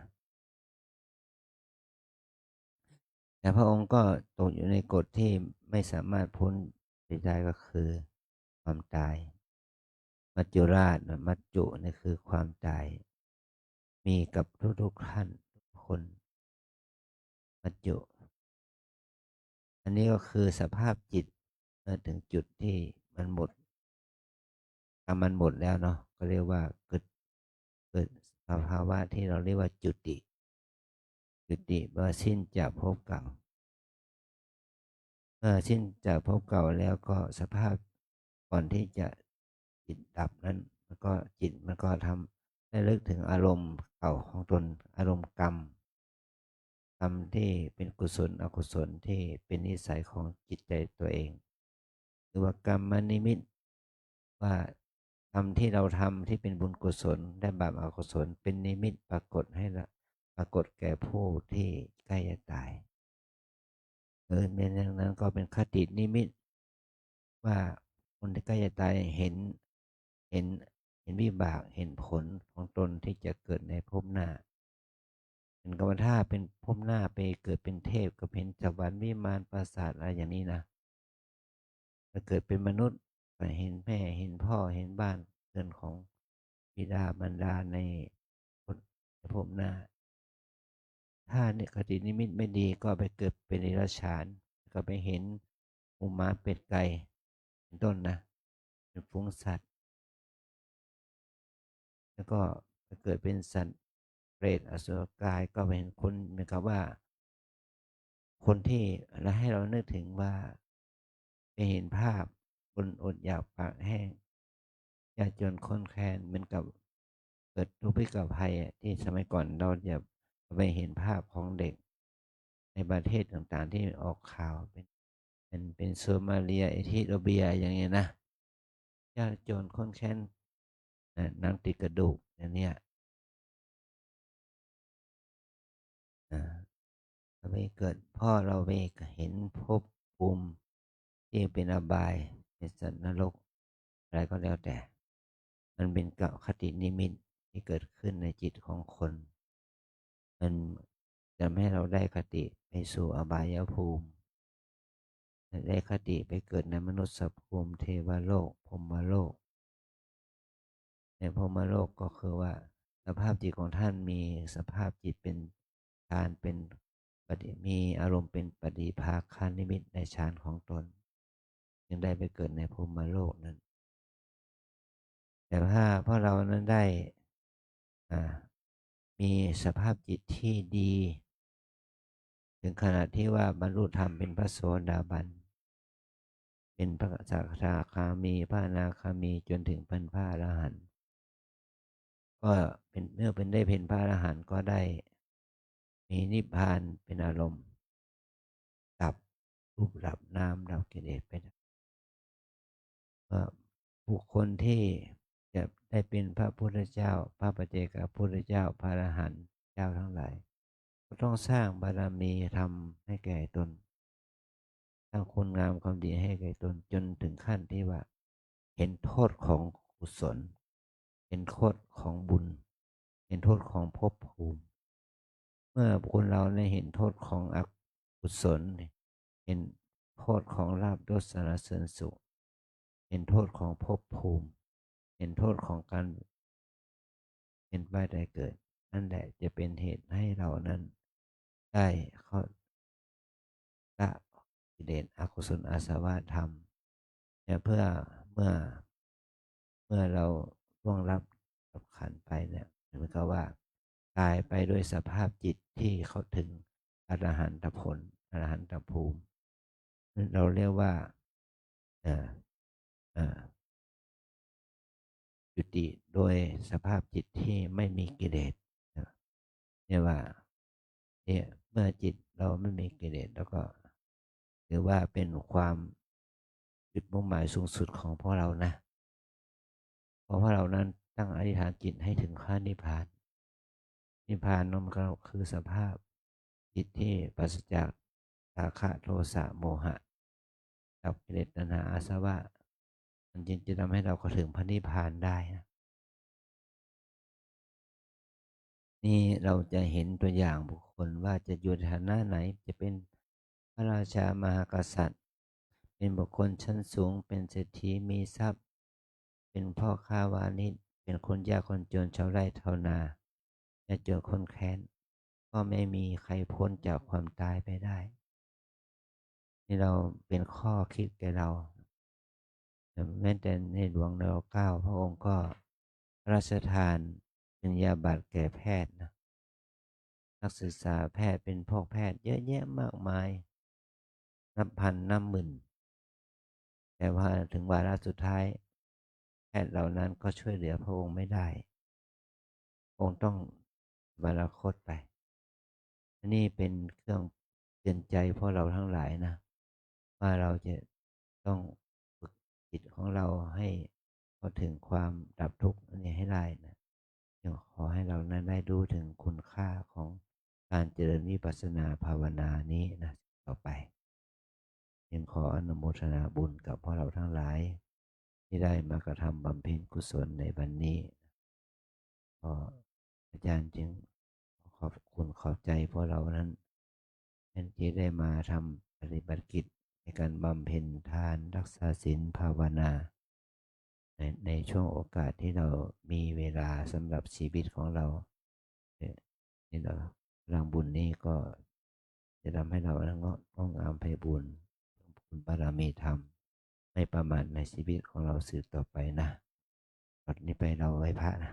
แต่พระองค์ก็ตกอยู่ในกฎที่ไม่สามารถพ้นไปได้ ก็คือความตาย มัจจุราชนะ มัจจุนี่คือความตาย มีกับทุกๆท่านทุกคน มัจจุ อันนี้ก็คือสภาพจิตเมื่อถึงจุดที่มันหมด กรรมมันหมดแล้วเนาะ ก็เรียกว่าเกิด เกิดสภาวะที่เราเรียกว่าจุติ จุติแปลว่าสิ้นจากภพเก่า เมื่อสิ้นจากภพเก่าแล้วก็สภาพก่อนที่จะจิตดับนั้น มันก็จิตมันก็ทำ ระลึกถึงอารมณ์เก่าของตน อารมณ์กรรม กรรมที่เป็นกุศลอกุศลที่เป็นนิสัยของจิตใจตัวเอง หรือว่ากรรมนิมิต ว่ากรรมที่เราทำที่เป็นบุญกุศลและบาปอกุศล เป็นนิมิตปรากฏให้ละ ปรากฏแก่ผู้ที่ใกล้จะตาย เออ เป็นอย่างนั้นก็เป็นคตินิมิต ว่าคนที่ใกล้จะตายเห็น เห็น เห็นวิบาก เห็นผลของตนที่จะเกิดในภพหน้า เป็นกรรมถ้าเป็นภพหน้าไปเกิดเป็นเทพ ก็เห็นสวรรค์วิมานปราสาทอะไรอย่างนี้นะ ถ้าเกิดเป็นมนุษย์ก็เห็นแม่ เห็นพ่อ เห็นบ้านเรือนของบิดามารดาในภพ ในภพหน้า ถ้าเนี่ยคตินิมิตไม่ดีก็ไปเกิดเป็นเดรัจฉาน ก็ไปเห็นหมูหมาเป็ดไก่ เป็นต้นนะ เป็นฝูงสัตว์ แล้วก็ไปเกิดเป็นสัตว์เปรตอสุรกาย ก็ไปเห็นคน เหมือนกับว่า คนที่ แล้วให้เรานึกถึงว่า ไปเห็นภาพคนอดอยากปากแห้ง ยากจนข้นแคลน เหมือนกับเกิดทุพพิกภัยอะ ที่สมัยก่อนเราจะไปเห็นภาพของเด็กในประเทศต่างๆ ที่ออกข่าวเป็น เป็น เป็นโซมาเลีย เอธิโอเปีย อย่างเงี้ยนะ ยากจนข้นแคลน นะ หนังติดกระดูกอย่างเนี้ย นะ เราไปเกิด เพราะเราไปเห็นภพภูมิที่เป็นอบาย เป็นสัตว์นรก อะไรก็แล้วแต่ มันเป็นกับคตินิมิตที่เกิดขึ้นในจิตของคน มันจะทำให้เราได้คติไปสู่อบายภูมิ ได้คติไปเกิดในมนุษย์ภูมิ เทวโลก พรหมโลก ในพรหมโลกก็คือว่าสภาพจิตของท่านมีสภาพจิตเป็นฌาน เป็นปฏิ มีอารมณ์เป็นปฏิภาคนิมิตในฌานของตน จึงได้ไปเกิดในพรหมโลกนั้น แต่ถ้าพวกเรานั้นได้ อ่า มีสภาพจิตที่ดี ถึงขนาดที่ว่าบรรลุธรรมเป็นพระโสดาบัน เป็นพระสกทาคามี พระอนาคามี จนถึงเป็นพระอรหันต์ ก็เป็น เมื่อเป็น ได้เป็นพระอรหันต์ก็ได้มีนิพพานเป็นอารมณ์ ดับรูปดับนาม ดับกิเลสไป ก็บุคคลที่จะได้เป็นพระพุทธเจ้า พระปัจเจกพุทธเจ้า พระอรหันต์เจ้าทั้งหลาย ก็ต้องสร้างบารมีธรรมให้แก่ตน สร้างคุณงามความดีให้แก่ตน จนถึงขั้นที่ว่าเห็นโทษของกุศล เห็นโทษของบุญ เห็นโทษของภพภูมิ เมื่อคนเราได้เห็นโทษของอกุศล เห็นโทษของลาภยศสรรเสริญสุข เห็นโทษของภพภูมิ เห็นโทษของการเป็นไปได้เกิด นั่นแหละจะเป็นเหตุให้เรานั้นได้เข้า ละกิเลสอกุศลอาสวะธรรม เนี่ย เพื่อ เมื่อ เมื่อเราล่วงลับดับขันธ์ไปเนี่ย เหมือนกับว่าตายไปด้วยสภาพจิตที่เข้าถึงอรหันตผล อรหันตภูมิ เราเรียกว่า เอ่อ เอ่อ จุติโดยสภาพจิตที่ไม่มีกิเลสนะ เรียกว่า เนี่ย เมื่อจิตเราไม่มีกิเลส แล้วก็ถือว่าเป็นความ จุดมุ่งหมายสูงสุดของพวกเรานะ เพราะพวกเรานั้นตั้งอธิษฐานจิตให้ถึงพระนิพพาน นิพพานนั้นก็คือสภาพจิตที่ปราศจากราคะ โทสะ โมหะ ดับกิเลส ตัณหา อาสวะ มันจึงจะทำให้เราเข้าถึงพระนิพพานได้นะ นี่เราจะเห็นตัวอย่างบุคคลว่าจะอยู่ในฐานะไหน จะเป็นพระราชามหากษัตริย์ เป็นบุคคลชั้นสูง เป็นเศรษฐีมีทรัพย์ เป็นพ่อค้าวานิช เป็นคนยากคนจน ชาวไร่ชาวนา ยากจนข้นแค้น ก็ไม่มีใครพ้นจากความตายไปได้ นี่เราเป็นข้อคิดแก่เรา แม้แต่ในหลวงรอเก้า พระองค์ก็พระราชทานปริญญาบัตรแก่แพทย์นะ นักศึกษาแพทย์เป็นพวกแพทย์เยอะแยะมากมาย นับพันนับหมื่น แต่ว่าถึงวาระสุดท้าย แพทย์เหล่านั้นก็ช่วยเหลือพระองค์ไม่ได้ องค์ต้องสวรรคตไป อันนี้เป็นเครื่องเตือนใจพวกเราทั้งหลายนะ ว่าเราจะต้องฝึกจิตของเราให้เข้าถึงความดับทุกข์อันนี้ให้ได้นะ ยังขอให้เรานั้นได้รู้ถึงคุณค่าของการเจริญวิปัสสนาภาวนานี้นะ ต่อไป ยังขออนุโมทนาบุญกับพวกเราทั้งหลาย ที่ได้มากระทำบำเพ็ญกุศลในวันนี้ ก็อาจารย์จึงขอบคุณขอบใจพวกเรานั้น ที่ได้มาทำปฏิบัติกิจในการบำเพ็ญทานรักษาศีลภาวนา ใน ในช่วงโอกาสที่เรามีเวลาสำหรับชีวิตของเรา เนี่ย นี่เรา พลังบุญนี้ก็จะทำให้เรานั้นงอกงามไพบูลย์ เพิ่มพูนบารมีธรรม ไม่ประมาทในชีวิตของเราสืบต่อไปนะ บัดนี้ไปเราไหว้พระนะ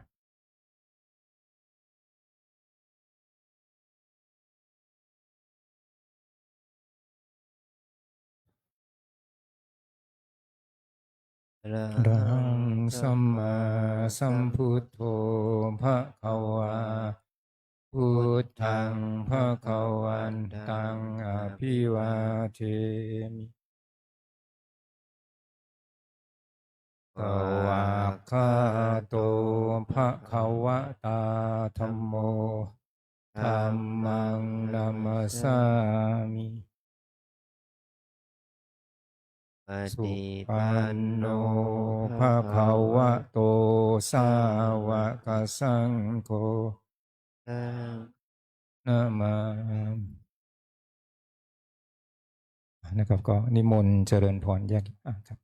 Arahaṃ sammāsambuddho bhagavā. Buddhaṃ bhagavantaṃ abhivādemi. Svākkhāto bhagavatā dhammo. Dhammaṃ namassāmi. Supaṇṇo bhagavato sāvakasaṅgho. Namāmi. นะครับ ก็นิมนต์เจริญพรแยก อ่ะครับ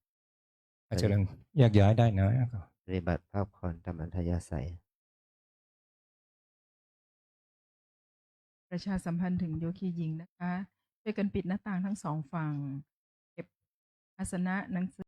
อ่ะ เจริญ แยกย้ายได้นะ ปฏิบัติพักผ่อนตามอัธยาศัย ประชาสัมพันธ์ถึงโยคีหญิงนะคะ ช่วยกันปิดหน้าต่างทั้งสองฝั่ง เก็บอาสนะหนังสือ